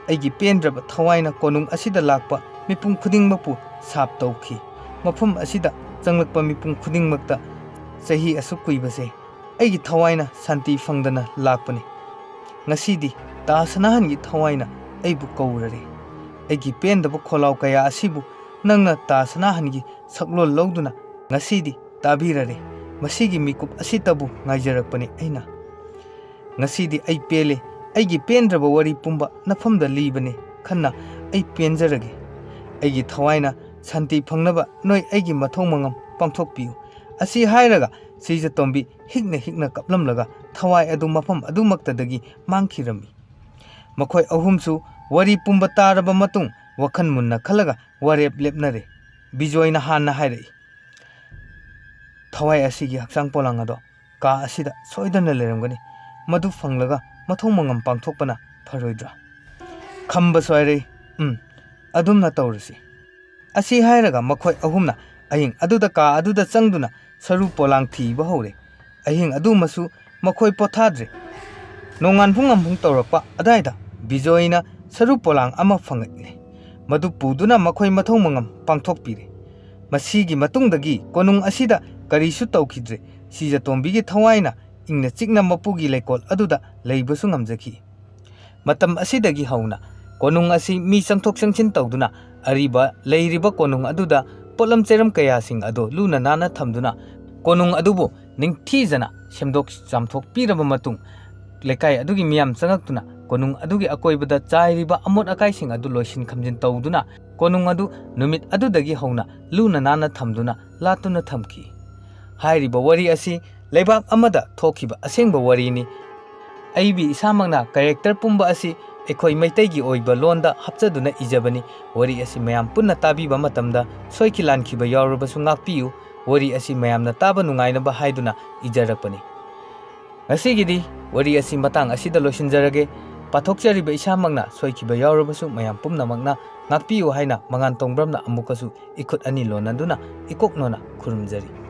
ꯑꯩꯒꯤ ꯄꯦꯟꯗ꯭ꯔꯕ ꯊꯋꯥꯏꯅ ꯀꯣꯅꯨꯡ ꯑꯁꯤꯗ ꯂꯥꯛꯄ ꯃꯤꯄꯨꯝ ꯈꯨꯗꯤꯡꯃꯛꯄꯨ ꯁꯥꯞ ꯇꯧꯈꯤ꯫ ꯃꯐꯝ ꯑꯁꯤꯗ ꯆꯪꯂꯛꯄ ꯃꯤꯄꯨꯝ ꯈꯨꯗꯤꯡꯃꯛꯇ ꯆꯍꯤ ꯑꯁꯨꯛ ꯀꯨꯏꯕꯁꯦ ꯑꯩꯒꯤ ꯊꯋꯥꯏꯅ ꯁꯥꯟꯇꯤ ꯐꯪꯗꯅ ꯂꯥꯛꯄꯅꯤ꯫ ꯉꯁꯤꯗꯤ ꯇꯥ ꯁꯅꯥꯍꯟꯒꯤ ꯊꯋꯥꯏꯅ ꯑꯩꯕꯨ ꯀꯧꯔꯔꯦ꯫ ꯑꯩꯒꯤ ꯄꯦꯟꯗꯕ ꯈꯣꯜꯂꯥꯎ ꯀꯌꯥ ꯑꯁꯤꯕꯨ ꯅꯪꯅ ꯇꯥ ꯁꯅꯥꯍꯟꯒꯤ ꯁꯛꯂꯣꯟ ꯂꯧꯗꯨꯅ ꯉꯁꯤꯗꯤ ꯇꯥꯕꯤꯔꯔꯦ꯫ ꯃꯁꯤꯒꯤ ꯃꯤꯀꯨꯞ ꯑꯁꯤꯇꯕꯨ ꯉꯥꯏꯖꯔꯛꯄꯅꯤ ꯑꯩꯅ꯫ ꯉꯁꯤꯗꯤ ꯑꯩ ꯄꯦꯜꯂꯦ꯫ ꯑꯩꯒꯤ ꯄꯦꯟꯗ꯭ꯔꯕ ꯋꯥꯔꯤ ꯄꯨꯝꯕ ꯅꯐꯝꯗ ꯂꯤꯕꯅꯤ ꯈꯟꯅ ꯑꯩ ꯄꯦꯟꯖꯔꯒꯦ꯫ ꯑꯩꯒꯤ ꯊꯋꯥꯏꯅ ꯁꯥꯟꯇꯤ ꯐꯪꯅꯕ ꯅꯣꯏ ꯑꯩꯒꯤ ꯃꯊꯧ ꯃꯉꯝ ꯄꯥꯡꯊꯣꯛꯄꯤꯌꯨ꯫ ꯑꯁꯤ ꯍꯥꯏꯔꯒ ꯁꯤꯖꯇꯣꯝꯕꯤ ꯍꯤꯛꯅ ꯍꯤꯛꯅ ꯀꯞꯂꯝꯂꯒ ꯊꯋꯥꯏ ꯑꯗꯨ ꯃꯐꯝ ꯑꯗꯨꯃꯛꯇꯗꯒꯤ ꯃꯥꯡꯈꯤꯔꯝꯃꯤ꯫ ꯃꯈꯣꯏ ꯑꯍꯨꯝꯁꯨ ꯋꯥꯔꯤ ꯄꯨꯝꯕ ꯇꯥꯔꯕ ꯃꯇꯨꯡ ꯋꯥꯈꯜ ꯃꯨꯟꯅ ꯈꯜꯂꯒ ꯋꯥꯔꯦꯞ ꯂꯦꯞꯅꯔꯦ꯫ ꯕꯤꯖꯣꯏꯅ ꯍꯥꯟꯅ ꯍꯥꯏꯔꯛꯏ, "ꯊꯋꯥꯏ ꯑꯁꯤꯒꯤ ꯍꯛꯆꯥꯡ ꯄꯣꯂꯥꯡ ꯑꯗꯣ ꯀꯥ ꯑꯁꯤꯗ ꯁꯣꯏꯗꯅ ꯂꯩꯔꯝꯒꯅꯤ꯫ ꯃꯗꯨ ꯐꯪꯂꯒ ꯃꯊꯧ ꯃꯉꯝ ꯄꯥꯡꯊꯣꯛꯄꯅ ꯐꯔꯣꯏꯗ꯭ꯔꯥ?" ꯈꯝꯕꯁꯨ ꯍꯥꯏꯔꯛꯏ, "ꯎꯝ, ꯑꯗꯨꯝꯅ ꯇꯧꯔꯁꯤ꯫" ꯑꯁꯤ ꯍꯥꯏꯔꯒ ꯃꯈꯣꯏ ꯑꯍꯨꯝꯅ ꯑꯍꯤꯡ ꯑꯗꯨꯗ ꯀꯥ ꯑꯗꯨꯗ ꯆꯪꯗꯨꯅ ꯁꯔꯨ ꯄꯣꯂꯥꯡ ꯊꯤꯕ ꯍꯧꯔꯦ꯫ ꯑꯍꯤꯡ ꯑꯗꯨꯃꯁꯨ ꯃꯈꯣꯏ ꯄꯣꯊꯥꯗ꯭ꯔꯦ꯫ ꯅꯣꯡꯉꯥꯟ ꯄꯨꯡ ꯑꯃꯐꯨꯡ ꯇꯧꯔꯛꯄ ꯑꯗꯥꯏꯗ ꯕꯤꯖꯣꯏꯅ ꯁꯔꯨ ꯄꯣꯂꯥꯡ ꯑꯃ ꯐꯪꯉꯛꯂꯦ꯫ ꯃꯗꯨ ꯄꯨꯗꯨꯅ ꯃꯈꯣꯏ ꯃꯊꯧ ꯃꯉꯝ ꯄꯥꯡꯊꯣꯛꯄꯤꯔꯦ꯫ ꯃꯁꯤꯒꯤ ꯃꯇꯨꯡꯗꯒꯤ ꯀꯣꯅꯨꯡ ꯑꯁꯤꯗ ꯀꯔꯤꯁꯨ ꯇꯧꯈꯤꯗ꯭ꯔꯦ꯫ ꯁꯤꯖꯇꯣꯝꯕꯤꯒꯤ ꯊꯋꯥꯏꯅ ꯏꯪꯅ ꯆꯤꯛꯅ ꯃꯄꯨꯒꯤ ꯂꯩꯀꯣꯜ ꯑꯗꯨꯗ ꯂꯩꯕꯁꯨ ꯉꯝꯖꯈꯤ꯫ ꯃꯇꯝ ꯑꯁꯤꯗꯒꯤ ꯍꯧꯅ ꯀꯣꯅꯨꯡ ꯑꯁꯤ ꯃꯤ ꯆꯪꯊꯣꯛ ꯆꯪꯁꯤꯟ ꯇꯧꯗꯨꯅ ꯑꯔꯤꯕ ꯂꯩꯔꯤꯕ ꯀꯣꯅꯨꯡ ꯑꯗꯨꯗ ꯄꯣꯠꯂꯝ ꯆꯩꯔꯝ ꯀꯌꯥꯁꯤꯡ ꯑꯗꯨ ꯂꯨꯅ ꯅꯥꯟꯅ ꯊꯝꯗꯨꯅ ꯀꯣꯅꯨꯡ ꯑꯗꯨꯕꯨ ꯅꯤꯡꯊꯤꯖꯅ ꯁꯦꯝꯗꯣꯛ ꯆꯥꯝꯊꯣꯛꯄꯤꯔꯕ ꯃꯇꯨꯡ, ꯂꯩꯀꯥꯏ ꯑꯗꯨꯒꯤ ꯃꯤꯌꯥꯝ ꯆꯪꯉꯛꯇꯨꯅ ꯀꯣꯅꯨꯡ ꯑꯗꯨꯒꯤ ꯑꯀꯣꯏꯕꯗ ꯆꯥꯏꯔꯤꯕ ꯑꯃꯣꯠ ꯑꯀꯥꯏꯁꯤꯡ ꯑꯗꯨ ꯂꯣꯏꯁꯤꯟ ꯈꯝꯖꯤꯟ ꯇꯧꯗꯨꯅ ꯀꯣꯅꯨꯡ ꯑꯗꯨ ꯅꯨꯃꯤꯠ ꯑꯗꯨꯗꯒꯤ ꯍꯧꯅ ꯂꯨꯅ ꯅꯥꯟꯅ ꯊꯝꯗꯨꯅ ꯂꯥꯠꯇꯨꯅ ꯊꯝꯈꯤ꯫ ꯍꯥꯏꯔꯤꯕ ꯋꯥꯔꯤ ꯑꯁꯤ ꯂꯩꯕꯥꯛ ꯑꯃꯗ ꯊꯣꯛꯈꯤꯕ ꯑꯁꯦꯡꯕ ꯋꯥꯔꯤꯅꯤ꯫ ꯑꯏꯕꯤ ꯏꯁꯥꯃꯛꯅ character ꯄꯨꯝꯕ ꯑꯁꯤ ꯑꯩꯈꯣꯏ ꯃꯩꯇꯩꯒꯤ ꯑꯣꯏꯕ ꯂꯣꯟꯗ ꯍꯥꯞꯆꯗꯨꯅ ꯏꯖꯕꯅꯤ꯫ ꯋꯥꯔꯤ ꯑꯁꯤ ꯃꯌꯥꯝ ꯄꯨꯟꯅ ꯇꯥꯕꯤꯕ ꯃꯇꯝꯗ ꯁꯣꯏꯈꯤ ꯂꯥꯟꯈꯤꯕ ꯌꯥꯎꯔꯕꯁꯨ ꯉꯥꯛꯄꯤꯌꯨ꯫ ꯋꯥꯔꯤ ꯑꯁꯤ ꯃꯌꯥꯝꯅ ꯇꯥꯕ ꯅꯨꯡꯉꯥꯏꯅꯕ ꯍꯥꯏꯗꯨꯅ ꯏꯖꯔꯛꯄꯅꯤ꯫ ꯉꯁꯤꯒꯤꯗꯤ ꯋꯥꯔꯤ ꯑꯁꯤ ꯃꯇꯥꯡ ꯑꯁꯤꯗ ꯂꯣꯏꯁꯤꯟꯖꯔꯒꯦ꯫ ꯄꯥꯊꯣꯛꯆꯔꯤꯕ ꯏꯁꯥꯃꯛꯅ ꯁꯣꯏꯈꯤꯕ ꯌꯥꯎꯔꯕꯁꯨ ꯃꯌꯥꯝ ꯄꯨꯝꯅꯃꯛꯅ ꯉꯥꯛꯄꯤꯌꯨ ꯍꯥꯏꯅ ꯃꯉꯥꯟ ꯇꯣꯡꯕ꯭ꯔꯝꯅ ꯑꯃꯨꯛꯀꯁꯨ ꯏꯈꯨꯠ ꯑꯅꯤ ꯂꯣꯟꯅꯗꯨꯅ ꯏꯀꯣꯛ ꯅꯣꯟꯅ ꯈꯨꯔꯨꯝꯖꯔꯤ꯫